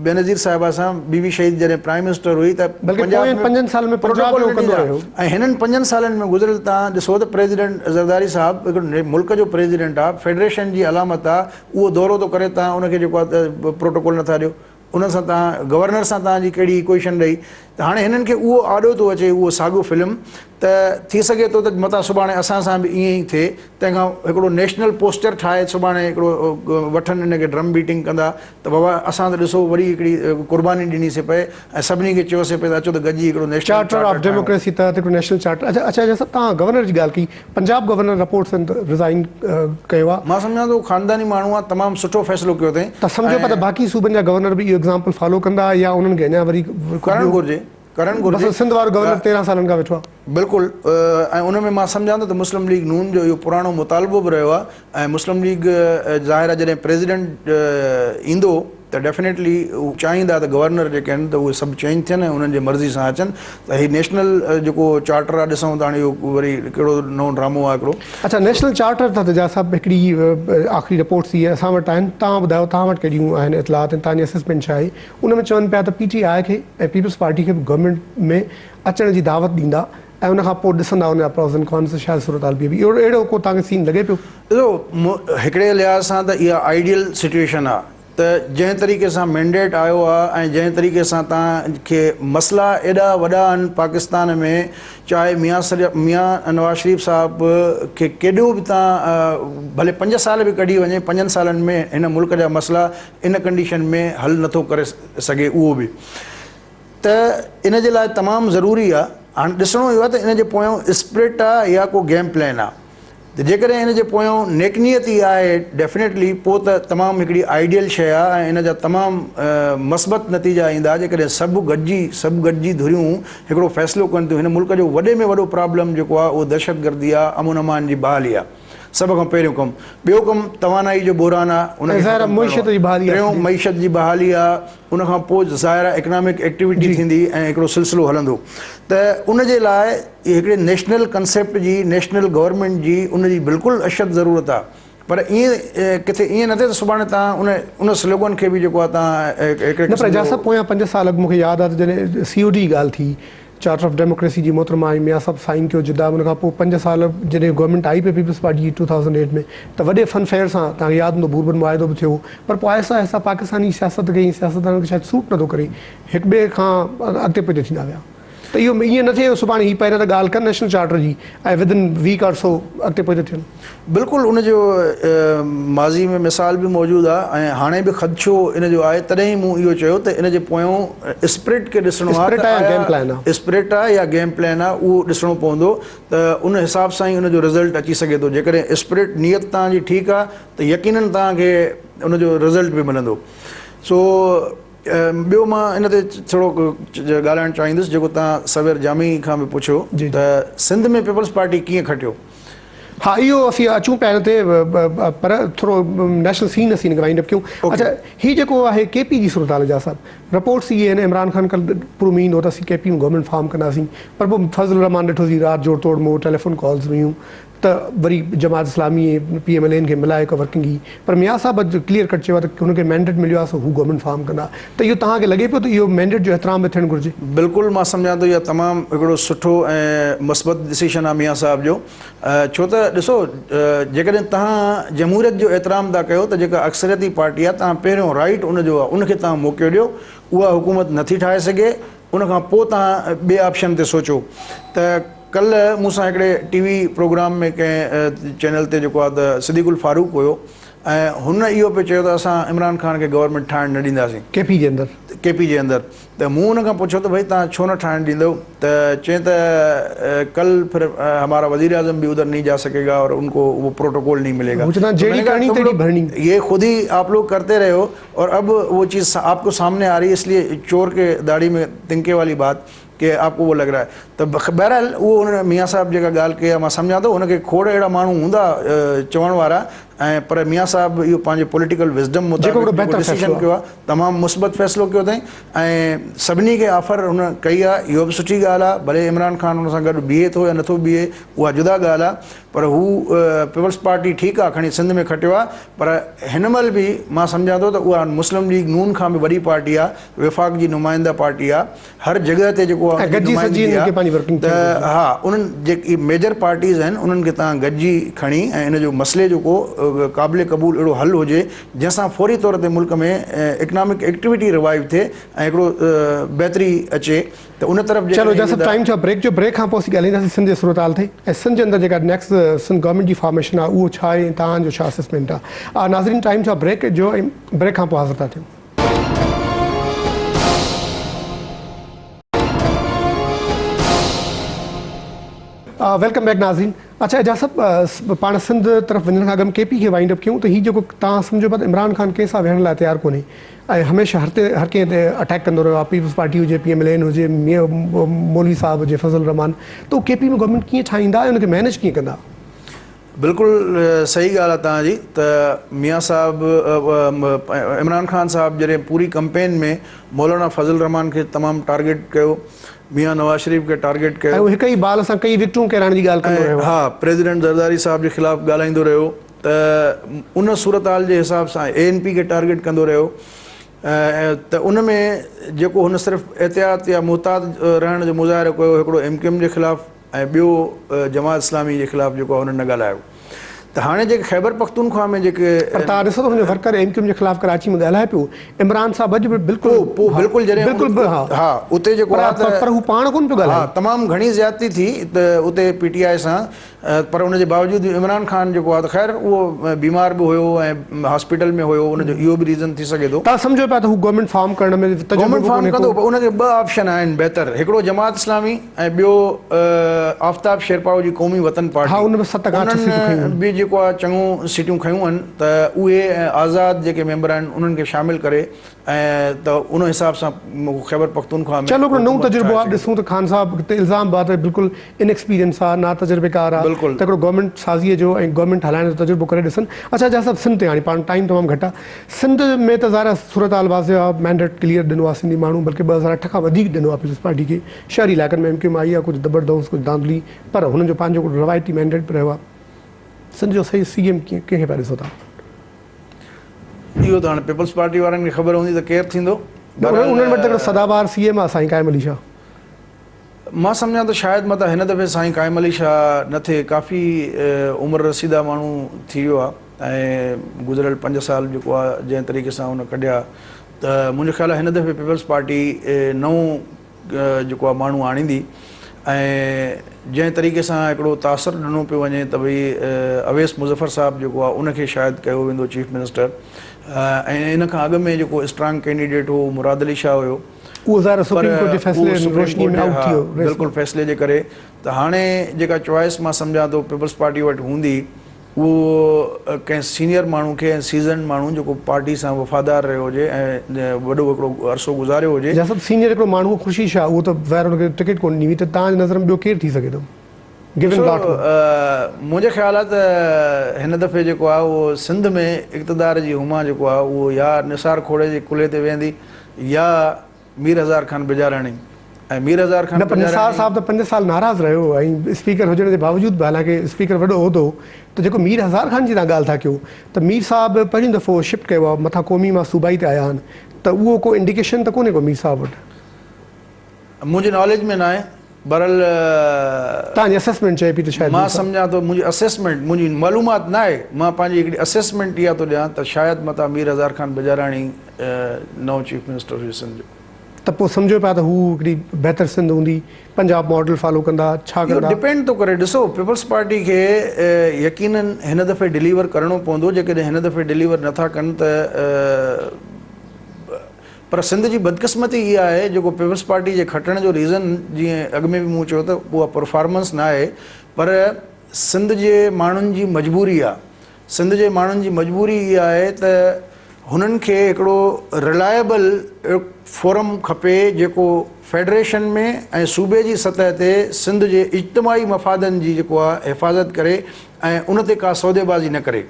بينظير صاحبه سان بي بي شهيد جڏهن پرائم منسٽر هئي ته بلڪه پوين پنجن سالن ۾ پنجاب جو ڪندو رهيو ۽ هنن پنجن سالن ۾ گذريل تان ڏسو ته پريزيڊنٽ زرداري صاحب هڪڙو ملڪ جو پريزيڊنٽ آ فيڊريشن جي علامت آ اهو دورو ٿو ڪري تان ان کي جيڪو آ پروٽوڪول نٿا ڏيو ان سان توهان گورنر سان توهان جي ڪهڙي ايڪوئيشن رهي ته هاڻي هنن کي اهو آڏو ٿو اچي اهو ساڳيو فلم ته ٿي سگهي ٿو ته متان سڀاڻي اسان سان به ائين ئي ٿئي تنهن کان هڪڙو نيشنل پوسچر ٺاهي سڀاڻي هڪڙو وٺن ان کي ڊرم بيٽنگ ڪندا ته بابا اسان ته ڏسو وري هڪڙي قرباني ڏني سي پئي ۽ سڀني کي چيو سي پئي ته اچو ته گڏجي هڪڙو نيشنل چارٽر آف ڊيموڪريسي تحت هڪڙو نيشنل چارٽر اڇا اڇا جيسا توهان گورنر جي ڳالهه ڪئي Punjab governor report Sindh resign ڪيو آ. مان سمجهان ٿو خانداني ماڻهو آ تمام سٺو فيصلو ڪيو اٿئين. ته سمجهو پيا ته باقي صوبن جا گورنر به اهو ايگزامپل فالو ڪندا يا انهن کي اڃا وري ڪرڻ گهرجي ڪرڻ گهرجي. مثلا سنڌ وارو گورنر 13 سالن کان ويٺو آ. بلڪل ۽ ان ۾ مان سمجهان ٿو ته مسلم ليگ نون جو اهو پراڻو مطالبو به رهيو آ ۽ مسلم ليگ ظاهر آ جڏهن پريزيڊنٽ ايندو ته ڊيفينيٽلي هو چاهيندا ته گورنر جيڪي آهن ته اهي سڀ چينج ٿين ۽ انهن جي مرضي سان اچن ته هي نيشنل جيڪو چارٽر آهي ڏسون ته هاڻي اهو وري ڪهڙو نئون ڊرامو آهي هڪڙو. اڇا نيشنل چارٽر ته جا صاحب هڪڙي آخري رپورٽس اهي اسان وٽ آهن توهان ٻڌايو توهان وٽ ڪهڙيون آهن اطلاعات ۽ توهان جي اسسمينٽ ڇا آهي ان ۾ چون پيا ته پي ٽي آء کي ۽ پيپلز پارٽي کي به گورنمينٽ ۾ اچڻ جي دعوت ڏيندا ۽ ان کان پوء ڏسندا ان جا پروز اينڊ ڪانس شايد صورتحال بيهي اهڙو اهڙو ڪو توهان کي سين لڳي پيو؟ ڏسو هڪڙي لحاظ سان ته اها آئيڊيل سچوئيشن آ ته جنهن طريقي سان مينڊيٽ آيو آ ۽ جنهن طريقي سان توهان کي مسئلا ايڏا وڏا آهن پاڪستان ۾ چاهي ميان ميان نواز شريف صاحب کي ڪيڏو به توهان ڀلي پنج سال به ڪڍي وڃي پنجن سالن ۾ هن ملڪ جا مسئلا ان ڪنڊيشن ۾ حل نٿو ڪري سگهي اهو به ته ان جي لاء تمام ضروري آ. هاڻ ڏسڻو اهو آ ته ان جي پويان اسپرٽ آ يا ڪو گيم پلان آ. ته جيڪڏهن ان جي پويان نيڪ نيتي آهي ڊيفنيٽلي پوء ته تمام هڪڙي آئيڊيل شيء آ ۽ ان جا تمام مثبت نتيجا ايندا جيڪڏهن سڀ گڏجي سڀ گڏجي ڌريون هڪڙو فيصلو ڪن ٿيون. هن ملڪ جو وڏي ۾ وڏو پرابلم جيڪو آ اهو دهشتگردي آ، امن امان جي بحالي آ. سڀ کان پهريون ڪم. ٻيو ڪم توانائي جو بحران آ ان کي ختم ڪرڻو آ. ٽيون معيشت جي بحالي آ. ان کان پوء ظاهر آهي اڪنامڪ ايڪٽيوٽي ٿيندي ۽ هڪڙو سلسلو هلندو ته ان جي لاء هڪڙي نيشنل ڪنسيپٽ جي نيشنل گورنمينٽ جي ان جي بلڪل اشد ضرورت آهي پر ائين ڪٿي ائين نه ٿئي ته سڀاڻي تان ان ان سلوگن کي به جيڪو آهي تان هڪڙي نه پر اعجاز صاحب پويان پنج سال اڳ مون کي ياد آهي ته جڏهن سي او ڊي جي ڳالهه ٿي چارٽر آف ڊيموڪريسي جي محترمه ۽ ميان صاحب سائن ڪيو جدا ان کان پوء پنج سال جڏهن گورنمينٽ آئي پئي پيپلز پارٽي جي ٽو ٿائوزنڊ ايٽ ۾ ته وڏي فن فيئر سان توهان کي ياد هوندو بوربن معاهدو به ٿيو هو پر پوء آهستي آهستي پاڪستاني سياست کي ۽ سياستدانن کي شايد سوٽ نٿو ڪري هڪ ٻئي کان اڳتي پوئتي ٿيندا ويا ته اهو ائين نه ٿئي جو سڀاڻي هي پهريان ته ڳالهه ڪن نيشنل چارٽر جي ۽ ود ان ويڪ آر سو اڳتي پوئتي ٿين. بلڪل ان جو ماضي ۾ مثال به موجود آ ۽ هاڻي به خدشو ان جو آهي تڏهن ئي مون اهو چيو ته ان جي پويون اسپرٽ کي ڏسڻو آ ته آيا اسپرٽ آ يا گيم پلان آ اهو ڏسڻو پوندو ته ان حساب سان ئي ان جو رزلٽ اچي سگهي ٿو جيڪڏهن اسپرٽ نيت توهان جي ٺيڪ آ ته يقينن توهان کي ان جو رزلٽ به ملندو سو ٻيو مان ان تي ٿورو ڳالهائڻ چاهيندس جيڪو توهان سوير جامي کان به پڇيو ته سنڌ ۾ پيپلز پارٽي ڪيئن کٽيو؟ ها اهو اسين اچون پيا ان تي پر ٿورو نيشنل سين اسين ان کي وائنڊ اپ ڪيون. اڇا هي جيڪو آهي ڪي پي جي صورتحال اعجاز صاحب رپورٽس اهي آهن عمران خان ڪل پر اميد هو ته اسين ڪي پي ۾ گورنمينٽ فارم ڪنداسين پر پوء فضل الرحمان ڏٺوسين رات جوڙ توڙ مون ٽيليفون ڪالز هيون ته وري Jamaat Islami ۽ P M L N کي ملائي هڪ ورڪنگ هئي پر ميان صاحب اڄ ڪليئر ڪٽ چيو آهي ته هن کي مينڊيٽ مليو آهي سو هو گورنمينٽ فارم ڪندا ته اهو توهان کي لڳي پيو ته اهو مينڊيٽ جو احترام به ٿيڻ گهرجي؟ بلڪل مان سمجهان ٿو اها تمام هڪڙو سٺو ۽ مثبت ڊسيشن آهي ميان صاحب جو ڇو ته ڏسو جيڪڏهن توهان جمهوريت جو احترام ٿا ڪيو ته جيڪا اڪثريتي پارٽي آهي توهان پهريون رائيٽ ان جو آهي ان کي توهان موقعو ڏيو اها حڪومت نٿي ٺاهي سگهي ان کان پوء توهان ٻئي آپشن تي سوچو ته ڪلهه مون سان هڪڙي ٽي وي پروگرام ۾ ڪنهن چينل تي جيڪو آهي ته صديق الفاروق هيو ۽ هن اهو پئي چيو ته اسان عمران خان کي گورنمينٽ ٺاهڻ نه ڏينداسين. ڪي پي جي اندر. ڪي پي جي اندر ته مون ان کان پڇيو ته ڀئي توهان ڇو نه ٺاهڻ ڏيندؤ ته چئين ته ڪل ڦر همارا وزير اعظم به ادھر نهين جا سڪي گا اور ان ڪو وو پروٽوڪول نهين ملي گا. هو چوندا آهن جهڙي ڪرڻي تهڙي ڀرڻي. يي خود هي آپ لوگ ڪرتي رهي هو اور اب وو چيز آپ ڪو سامني آ رهي هي اس ليي چور ڪي داڙهي ۾ تنڪي والي بات. ڪي آپ ڪو وو لڳ رها هي ته بهرحال اهو ان ميان صاحب جيڪا ڳالهه ڪئي آهي مان سمجهان ٿو ان کي کوڙ اهڙا ماڻهو هوندا چوڻ وارا ۽ پر ميان صاحب اهو پنهنجي پوليٽيڪل وزڊم جيڪو مطابق هڪڙو جيڪو بهتر ڊسيشن فيصلو ڪيو آهي تمام مثبت فيصلو ڪيو اٿائين ۽ سڀني کي آفر هن ڪئي آهي اهو به سٺي ڳالهه آهي ڀلي عمران خان ان سان گڏ بيهي ٿو يا نٿو بيهي اها جدا ڳالهه آهي پر هو پيپلز پارٽي ٺيڪ آهي کڻي سنڌ ۾ کٽيو آهي پر هن مهل به مان سمجهان ٿو ته اها مسلم ليگ نون کان به وڏي پارٽي آهي وفاق جي نمائنده پارٽي آهي هر جڳهه تي جيڪو آهي ۽ ان جي گڏجي سڏجي نمائندگي انهن کي آهي پنهنجي ورڪنگ ته ٿيڻ گهرجي. ها انهن جيڪي ميجر پارٽيز آهن انهن کي توهان گڏجي کڻي ۽ ان جو مسئلي جو ڪو قابل قبول اهڙو حل هجي جنهن سان فوري طور تي ملڪ ۾ اڪنامڪ ايڪٽيوٽي ريوائيو ٿئي ۽ هڪڙو بهتري اچي ته ان طرف چلو جيڪڏهن جا صاحب ويندا. ٽائيم ٿيو آهي بريڪ جو بريڪ کان پوء اسين ڳالهائينداسين سنڌ جي صورتحال تي ۽ سنڌ جي اندر جيڪا نيڪسٽ سنڌ گورنمينٽ جي فارميشن آهي اهو ڇا آهي ۽ توهان جو ڇا اسسمينٽ آهي ناظرين ٽائيم ٿيو آهي بريڪ جو ۽ بريڪ کان پوء حاضر ٿا ٿيون. Welcome back ناظرين اڇا اعجاز صاحب پاڻ سنڌ طرف وڃڻ کان اڳ ۾ ڪي پي کي وائنڊ اپ ڪيون ته هي جيڪو توهان سمجهو پيا ته عمران خان ڪنهن سان ويهڻ لاء تيار ڪونهي ۽ هميشه هر تي هر ڪنهن تي اٽيڪ ڪندو رهيو آهي پيپلز پارٽي هجي پي ايم ايل اين هجي مولوي صاحب هجي فضل الرحمان ته هو ڪي پي ۾ گورنمينٽ ڪيئن ٺاهيندا ۽ ان کي مينيج ڪيئن ڪندا؟ بلڪل صحيح ڳالهه آهي توهان جي ته ميان صاحب عمران خان صاحب جڏهن پوري ڪمپين ۾ مولانا فضل الرحمان کي تمام ٽارگيٽ ڪيو ميان نواز شريف کي ٽارگيٽ ۽ ڪيو هو هڪ ئي بال سان ڪئي وڪٽون ڪيرائڻ جي ڳالهه ڪندو ۽ رهيو آهي. ها پريزيڊنٽ زرداري صاحب جي خلاف ڳالهائيندو رهيو ته ان صورتحال جي حساب سان اي اين پي کي ٽارگيٽ ڪندو رهيو ته ان ۾ جيڪو هن صرف احتياط يا محتاط رهڻ جو مظاهرو ڪيو هڪڙو ايم ڪيو ايم جي خلاف ۽ ٻيو جماعت اسلامي جي خلاف جيڪو آهي انهن نه ڳالهايو ته هاڻي جيڪي خيبر پختونخوا ۾ جيڪي پر توهان ڏسو ته هن جو ورڪر ايم ڪيو ايم جي خلاف ڪراچي ۾ ڳالهائي پيو عمران صاحب اڄ به بلڪل پوء بلڪل جڏهن بلڪل به ها ها اتي جيڪو آهي ته پر هو پاڻ ڪونه پيو ڳالهائي ها تمام گهڻي زيادتي ٿي ته اتي پي ٽي آء سان پر ان جي باوجود به عمران خان جيڪو آهي ته خير اهو بيمار به هيو ۽ هاسپيٽل ۾ هيو ان جو اهو به ريزن ٿي سگهي ٿو. توهان سمجهو پيا ته هو گورنمينٽ فارم ڪرڻ ۾ تجربو گورنمينٽ به فارم ڪونهي ڪندو ڪو. پر ان کي ٻه آپشن آهن بهتر هڪڙو جماعت اسلامي ۽ ٻيو آفتاب شيرپائو جي قومي وطن ها پارٽي ان به ست کان اٺ سيٽون کنيون انهن آهن. به جيڪو آهي چڱو سيٽون کنيون آهن ته اهي ۽ آزاد جيڪي ميمبر آهن انهن کي شامل ڪري ۽ ته ان حساب سان خيبر پختونخوا ۾ چلو هڪڙو نئون حڪومت تجربو ٺاهي آ سگهي ٿو. ڏسون ته خان صاحب تي الزام به آ ته بلڪل ان ايڪسپيرينس آ نا تجربيڪار آ بلڪل. ته هڪڙو گورنمينٽ سازيء جو ۽ گورنمينٽ هلائڻ جو تجربو ڪري ڏسن. اڇا جا صاحب سنڌ تي هاڻي پاڻ ٽائيم تمام گهٽ آ سنڌ ۾ ته ظاهر آ صورتحال واضح آ مينڊيٽ ڪليئر ڏنو آ سنڌي ماڻهو بلڪه 2008 کان وڌيڪ ڏنو آ پيپلز پارٽي کي شهري علائقن ۾ ايم ڪيو ايم آئي آ ڪجهه دٻڙ دئونس ڪجهه ڌانڌلي پر هنن جو پنهنجو هڪڙو روايتي مينڊيٽ به رهيو آ سنڌ جو صحيح سي ايم ڪنهن کي پيا ڏسو ٿا؟ اهو ته هاڻي پيپلز پارٽي وارن کي خبر هوندي ته ڪير ٿيندو. نه انهن وٽ ته هڪڙو سدابهار سي ايم آهي سائين قائم علي شاهه. مان سمجهان ٿو شايد متان هن دفعي سائين قائم علي شاهه نه ٿئي ڪافي عمر رسيده ماڻهو ٿي ويو آهي ۽ گذريل پنج سال جيڪو آهي جنهن طريقي سان هن ڪڍيا ته منهنجو خيال آهي هن دفعي پيپلز پارٽي نئون جيڪو آهي ماڻهو آڻيندي ۽ جنهن طريقي سان هڪڙو تاثر ڏنو پيو وڃي ته ڀئي اويس مظفر صاحب جيڪو آهي ان کي شايد ڪيو ويندو چيف منسٽر ۽ ان کان اڳ ۾ جيڪو اسٽرانگ ڪينڊيڊيٽ هو مراد علي شاهه هيو اهو ظاهر پر سپريم ڪورٽ جي فيصلي اهو سپريم روشني ڪورٽ ۾ جي آئوٽ ها ٿي ويو ريس بلڪل فيصلي جي ڪري ته هاڻي جيڪا چوائس مان سمجهان ٿو پيپلز پارٽي وٽ هوندي اهو ڪنهن سينيئر ماڻهو کي ۽ سيزنڊ ماڻهو جيڪو پارٽي سان وفادار رهيو هجي ۽ وڏو هڪڙو عرصو گذاريو هجي. جا سڀ سينيئر هڪڙو ماڻهو هو خورشيد شاهه اهو ته ظاهر ان کي ٽڪيٽ ڪونه ڏني وئي ته توهان جي نظر ۾ ٻيو ڪير ٿي سگهي ٿو گيون ڏسو لاٽ ۾. منهنجو خيال آهي ته هن دفعي جيڪو آهي اهو سنڌ ۾ اقتدار جي هما جيڪو آهي اهو يا نثار کوڙي جي ڪلهي تي ويهندي يا مير هزار خان بجاراڻي ۽ مير هزار خان نه پر نثار بجاراڻي. صاحب ته پنج سال ناراض رهيو ۽ اسپيڪر هجڻ جي باوجود به حالانڪه اسپيڪر وڏو عهدو هو ته جيڪو مير هزار خان جي توهان ڳالهه ٿا ڪيو ته مير صاحب پهريون دفعو شفٽ ڪيو آهي مٿان قومي مان صوبائي تي آيا آهن ته اهو ڪو انڊيڪيشن ته ڪونهي ڪو مير صاحب وٽ. منهنجي ناليج ۾ ناهي بهرحال. توهان جي اسيسمينٽ چئي پئي ته شايد مان مير صاحب. سمجهان ٿو منهنجي اسيسمينٽ منهنجي معلومات ناهي مان پنهنجي هڪڙي اسيسمينٽ اها ٿو ڏيان ته شايد متان مير هزار خان بجاراڻي نئون چيف منسٽر هجي سنڌ جو. ته پوء سمجهو پيا ته هو هڪڙي بهتر سنڌ هوندي، پنجاب ماڊل فالو ڪندا، ڇا اهو ڪندا؟ ڊپينڊ ٿو ڪري، ڏسو پيپلز پارٽي کي يقينن هن دفعي ڊليور ڪرڻو پوندو، جيڪڏهن هن دفعي ڊليور نه ٿا ڪن ته پر سنڌ جي بدقسمتي اها آهي جيڪو پيپلز پارٽي جي کٽڻ جو ريزن جيئن اڳ ۾ به مون چيو ته اها پرفارمنس نه آهي پر سنڌ جي ماڻهن جي مجبوري آهي، سنڌ جي ماڻهن جي مجبوري اها آهي ته هنن کي هڪڙو رلائبل فورم کپي جيڪو فيڊريشن ۾ ۽ صوبي جي سطح تي سنڌ جي اجتماعي مفادن جي جيڪو آهي حفاظت ڪري ۽ ان تي ڪا سوديبازي نه ڪري.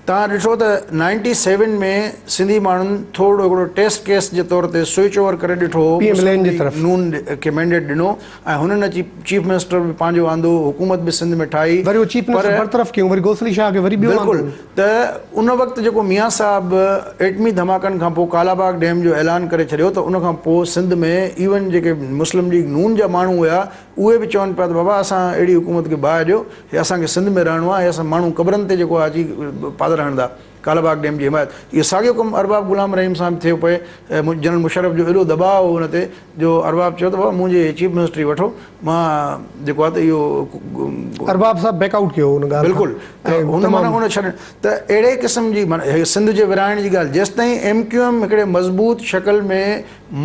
توهان ڏٺو ته نائنٽي سيون ۾ سنڌي ماڻهن ٿورڙو هڪڙو ٽيسٽ ڪيس جي طور تي سوئچ اوور ڪري ڏٺو هو، پي ايم ايل مسلم اين جي ليگ طرف. نون کي مينڊيٽ ڏنو ۽ هنن اچي چيف منسٽر به پنهنجو آندو، حڪومت به سنڌ ۾ ٺاهي وري اهو چيف پر منسٽر برطرف ڪيون، وري غوث علي شاهه کي وري ٻيو بلڪل آندو. ته ان وقت جيڪو ميان صاحب ايٽمي ڌماڪن کان پوء ڪالا باغ ڊيم جو اعلان ڪري ڇڏيو ته ان کان پوء سنڌ ۾ ايون جيڪي مسلم ليگ نون جا ماڻهو هيا اهي به چون پيا ته بابا اسان اهڙي حڪومت کي باهه ڏيو، هي اسان کي سنڌ ۾ رهڻو آهي، هي اسان ماڻهو قبرن تي جيڪو آهي اچي پادر هڻندا. ڪالا باغ ڊيم جي حمايت. اهو ساڳيو ڪم ارباب غلام رحيم سان به ٿيو پئي. جنرل مشرف جو ايڏو دٻاء هو ان تي جو ارباب چيو ته بابا منهنجي چيف منسٽري وٺو، مان جيڪو آهي ته اهو. ارباب صاحب بيڪ آئوٽ ڪيو ان ڳالهه کان. بلڪل ته ۽ هن تمام. معنيٰ ان ڇڏ ته اهڙي قسم جي معنيٰ هي سنڌ جي ورهائڻ جي ڳالهه جيستائين ايم ڪيو ايم هڪڙي مضبوط شڪل ۾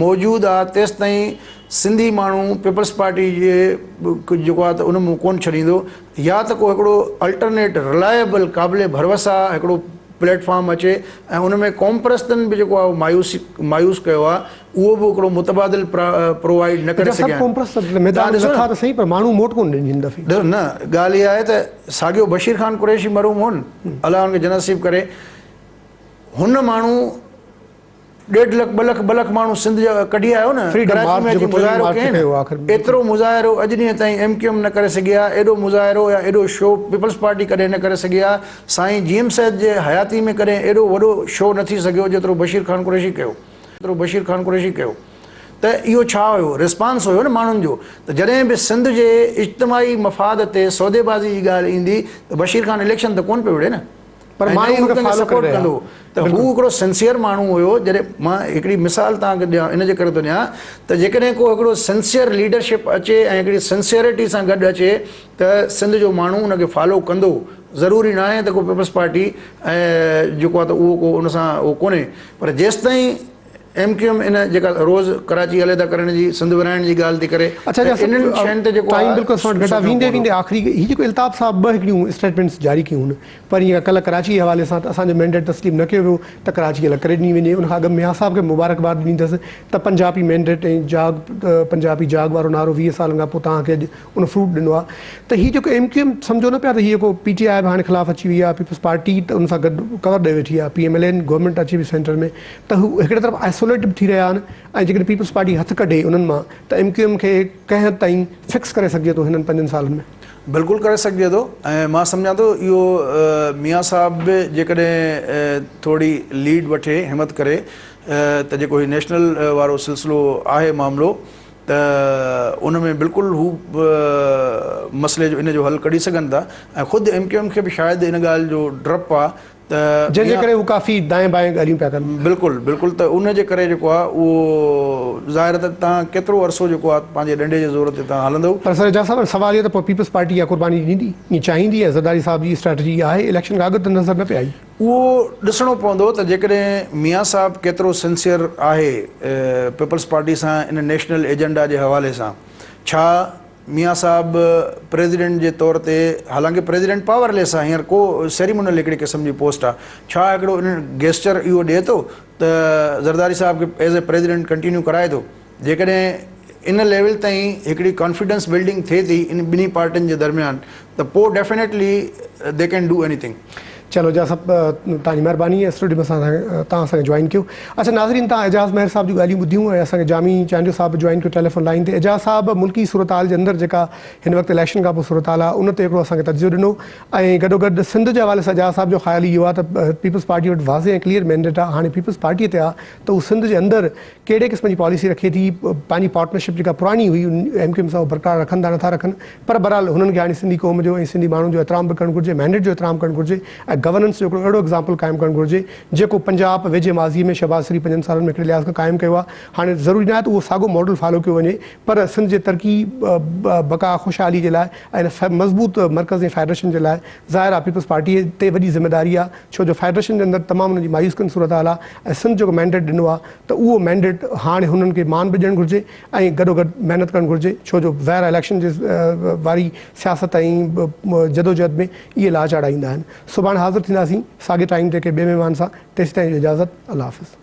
موجود آهي تيستائين سنڌي ماڻهو پيپلز پارٽي جي جيڪو آهي ته ان مان ڪونه ڇڏيندو يا ته ڪو هڪڙو الٽرنيٽ رلائبل قابل ڀروسا هڪڙو پليٽ فارم اچي ۽ ان ۾ قومپرستن به جيڪو آهي اهو مايوس مايوس ڪيو آهي اهو به هڪڙو متبادل پرووائيڊ نه ڪري اچا سڀ سگهيا آهن. قومپرست ميدان توهان ۾ ڏسو لٿا نه ته سهي پر ماڻهو موٽ ڪونه ڏني هن دفعي. ڏسو نه ڳالهه اها آهي ته ساڳيو بشير خان قريشي مرحوم هو نه الله ان کي جنت نصيب ڪري هن ماڻهو ڏيڍ لک ٻه لک ٻه لک ماڻهو سنڌ جا ڪڍي آيو نه فريڊم ڪراچي مارچ ۾ اچي جيڪو ٽرين مظاهرو مارچ ڪيائين ڪيو نه آخر ايترو مظاهرو اڄ ڏينهن تائين ايم ڪيو ايم نه ڪري سگهي آ ايڏو مظاهرو يا ايڏو شو پيپلز پارٽي ڪڏهن نه ڪري سگهي آ سائين جي ايم سيد جي حياتي ۾ ڪڏهن ايڏو وڏو شو نه ٿي سگهيو جيترو بشير خان قريشي ڪيو جيترو بشير خان قريشي ڪيو ته اهو ڇا هيو ريسپانس هيو نه ماڻهن جو ته جڏهن به سنڌ جي اجتماعي مفاد تي سوديبازي جي ڳالهه ايندي ته بشير خان اليڪشن ته ڪونه پيو وڙهي نه پر ۽ نه ماڻهو ئي ان کي هو ڪنهن کي فالو ڪري سپورٽ رهيا ڪندو هو ته هو بلڪل. هڪڙو سنسيئر ماڻهو هيو جڏهن مان هڪڙي مثال توهان کي ڏيان ان جي ڪري ٿو ڏيان ته جيڪڏهن ڪو هڪڙو سنسيئر ليڊرشپ اچي ۽ هڪڙي سنسيئرٽي سان گڏ اچي ته سنڌ جو ماڻهو ان کي فالو ڪندو ضروري ناهي ته ڪو پيپلز پارٽي ۽ جيڪو آهي ته اهو ڪو ان سان اهو ڪونهي پر جيستائين ايم ڪيو ايم ان جيڪا روز ڪراچي عليحده ڪرڻ جي سنڌ ورهائڻ جي ڳالهه ٿي ڪري اڇا ته انهن شين تي جيڪو ٽائيم آهي بلڪل اسان وٽ گهٽ آهي سوچڻو ويندي پوندو. ويندي آخري هي جيڪو الطاف صاحب ٻه هڪڙيون اسٽيٽمينٽس جاري ڪيون هن پرين جيڪا ڪلهه ڪراچي جي حوالي سان ته اسان جو مينڊيٽ تسليم نه ڪيو ويو ته ڪراچي الڳ ڪري ڏني وڃي ان کان اڳ ميان صاحب کي مبارڪباد ڏني اٿس ته پنجابي مينڊيٽ ۽ جاڳ پنجابي جاڳ وارو نعرو 20 سالن کان پوء توهان کي اڄ ان فروٽ ڏنو آهي ته هي جيڪو ايم ڪيو ايم سمجهو نه پيا ته هي جيڪو پي ٽي آء به هاڻي خلاف اچي وئي آهي پيپلز پارٽي ته ان سان گڏ ڪور ڏئي ويٺي آهي P M L N government اچي وئي سينٽر ۾ ته هو هڪڙي طرف آئسوليٽ به ٿي رهيا آهن ۽ جيڪڏهن پيپلز پارٽي هٿ ڪڍي انهن مان ته ايم ڪيو ايم کي ڪنهن حد تائين فڪس ڪري سگهجي ٿو هنن پنجن سالن ۾. بلڪل ڪري سگهجي ٿو ۽ مان سمجهان ٿو اهو ميان صاحب به جيڪڏهن ٿوري ليڊ وٺي همت ڪري ته جيڪو هي نيشنل وارو سلسلو آهي معاملو ته ان ۾ بلڪل هو مسئلي جو ان جو حل ڪڍي سگهن ٿا ۽ خود ايم ڪيو ايم کي به شايد ان ڳالهه جو ڊپ آ ته جنهن جي ڪري هو ڪافي دائين بائين ڳالهيون پيا ڪن. بلڪل بلڪل ته ان جي ڪري جيڪو آ اهو ظاهر ته توهان ڪيترو عرصو جيڪو آ پنهنجي ڏنڊي جي زور تي توهان هلندؤ. پر سر اعجاز صاحب سوال اهو ته پوء پيپلز پارٽي اها قرباني ڏيندي ائين چاهيندي ۽ زرداري صاحب جي اسٽريٽجي اها آهي اليڪشن کان اڳ ته نظر نه پئي آئي. اهو ڏسڻو پوندو ته جيڪڏهن ميان صاحب ڪيترو سنسيئر آهي پيپلز پارٽي سان ان نيشنل ايجنڊا جي حوالي سان. ڇا ميان صاحب پريزيڊنٽ جي طور تي حالانڪه پريزيڊنٽ پاور ليس آهي هينئر ڪو سيريمونل هڪڙي قسم جي پوسٽ آهي ڇا هڪڙو ان گيسچر اهو ڏئي ٿو ته زرداري صاحب کي ايز اي پريزيڊنٽ ڪنٽينيو ڪرائي ٿو جيڪڏهن ان ليول تائين هڪڙي ڪانفيڊنس بلڊنگ ٿئي ٿي ان ٻنهي پارٽين جي درميان ته پوء definitely they can do anything. چلو جا صاحب توهان جي مهرباني اسٽوڊيو ۾ اسان سان توهان اسان کي جوائن ڪيو اڇا ناظرين توهان اعجاز مهر صاحب جون ڳالهيون ٻڌيون ۽ اسان کي جامي چانڊيو صاحب به جوائن ڪيو ٽيليفون لائين تي اعجاز صاحب ملڪي صورتحال جي اندر جيڪا هن وقت اليڪشن کان پوء صورتحال آهي ان تي هڪڙو اسان کي تجزيو ڏنو ۽ گڏوگڏ سنڌ جي حوالي سان اعجاز صاحب جو خيال اهو آهي ته پيپلز پارٽي وٽ واضح ۽ ڪليئر مينڊيٽ آهي هاڻي پيپلز پارٽي تي آهي ته هو سنڌ جي اندر ڪهڙي قسم جي پاليسي رکي ٿي، پنهنجي پارٽنرشپ جيڪا پراڻي هئي ايم ڪيو ايم سان اهو برقرار رکن ٿا نٿا رکن پر بهرحال هنن کي هاڻي سنڌي قوم جو ۽ سنڌي ماڻهن جو احترام به ڪرڻ گهرجي مينڊيٽ جو احترام ڪرڻ گهرجي ۽ گورننس جو هڪڙو اهڙو ايگزامپل قائم ڪرڻ گهرجي جيڪو پنجاب ويجهي ماضي ۾ شهباز شريف پنجن سالن ۾ هڪڙي لحاظ کان قائم ڪيو آهي هاڻي ضروري ناهي ته اهو ساڳو ماڊل فالو ڪيو وڃي پر سنڌ جي ترقي بقا خوشحالي جي لاء ۽ مضبوط مرڪز ۽ فيڊريشن جي لاء ظاهر آهي پيپلز پارٽي تي وڏي ذميواري آهي ڇو جو فيڊريشن جي اندر تمام انهن جي مايوس ڪن صورتحال آهي ۽ سنڌ جيڪو مينڊيٽ ڏنو آهي ته اهو مينڊيٽ هاڻي هنن کي مان به ڏيڻ گهرجي ۽ گڏوگڏ محنت ڪرڻ گهرجي ڇو جو ظاهر آهي اليڪشن جي واري سياست ۽ جدوجهد ۾ اهي لاهه چاڙها ايندا آهن. سڀاڻي حاضر. حاضر ٿينداسين ساڳي ٽائيم تي ڪنهن ٻئي مهمان سان، تيسيتائين اجازت، الله حافظ.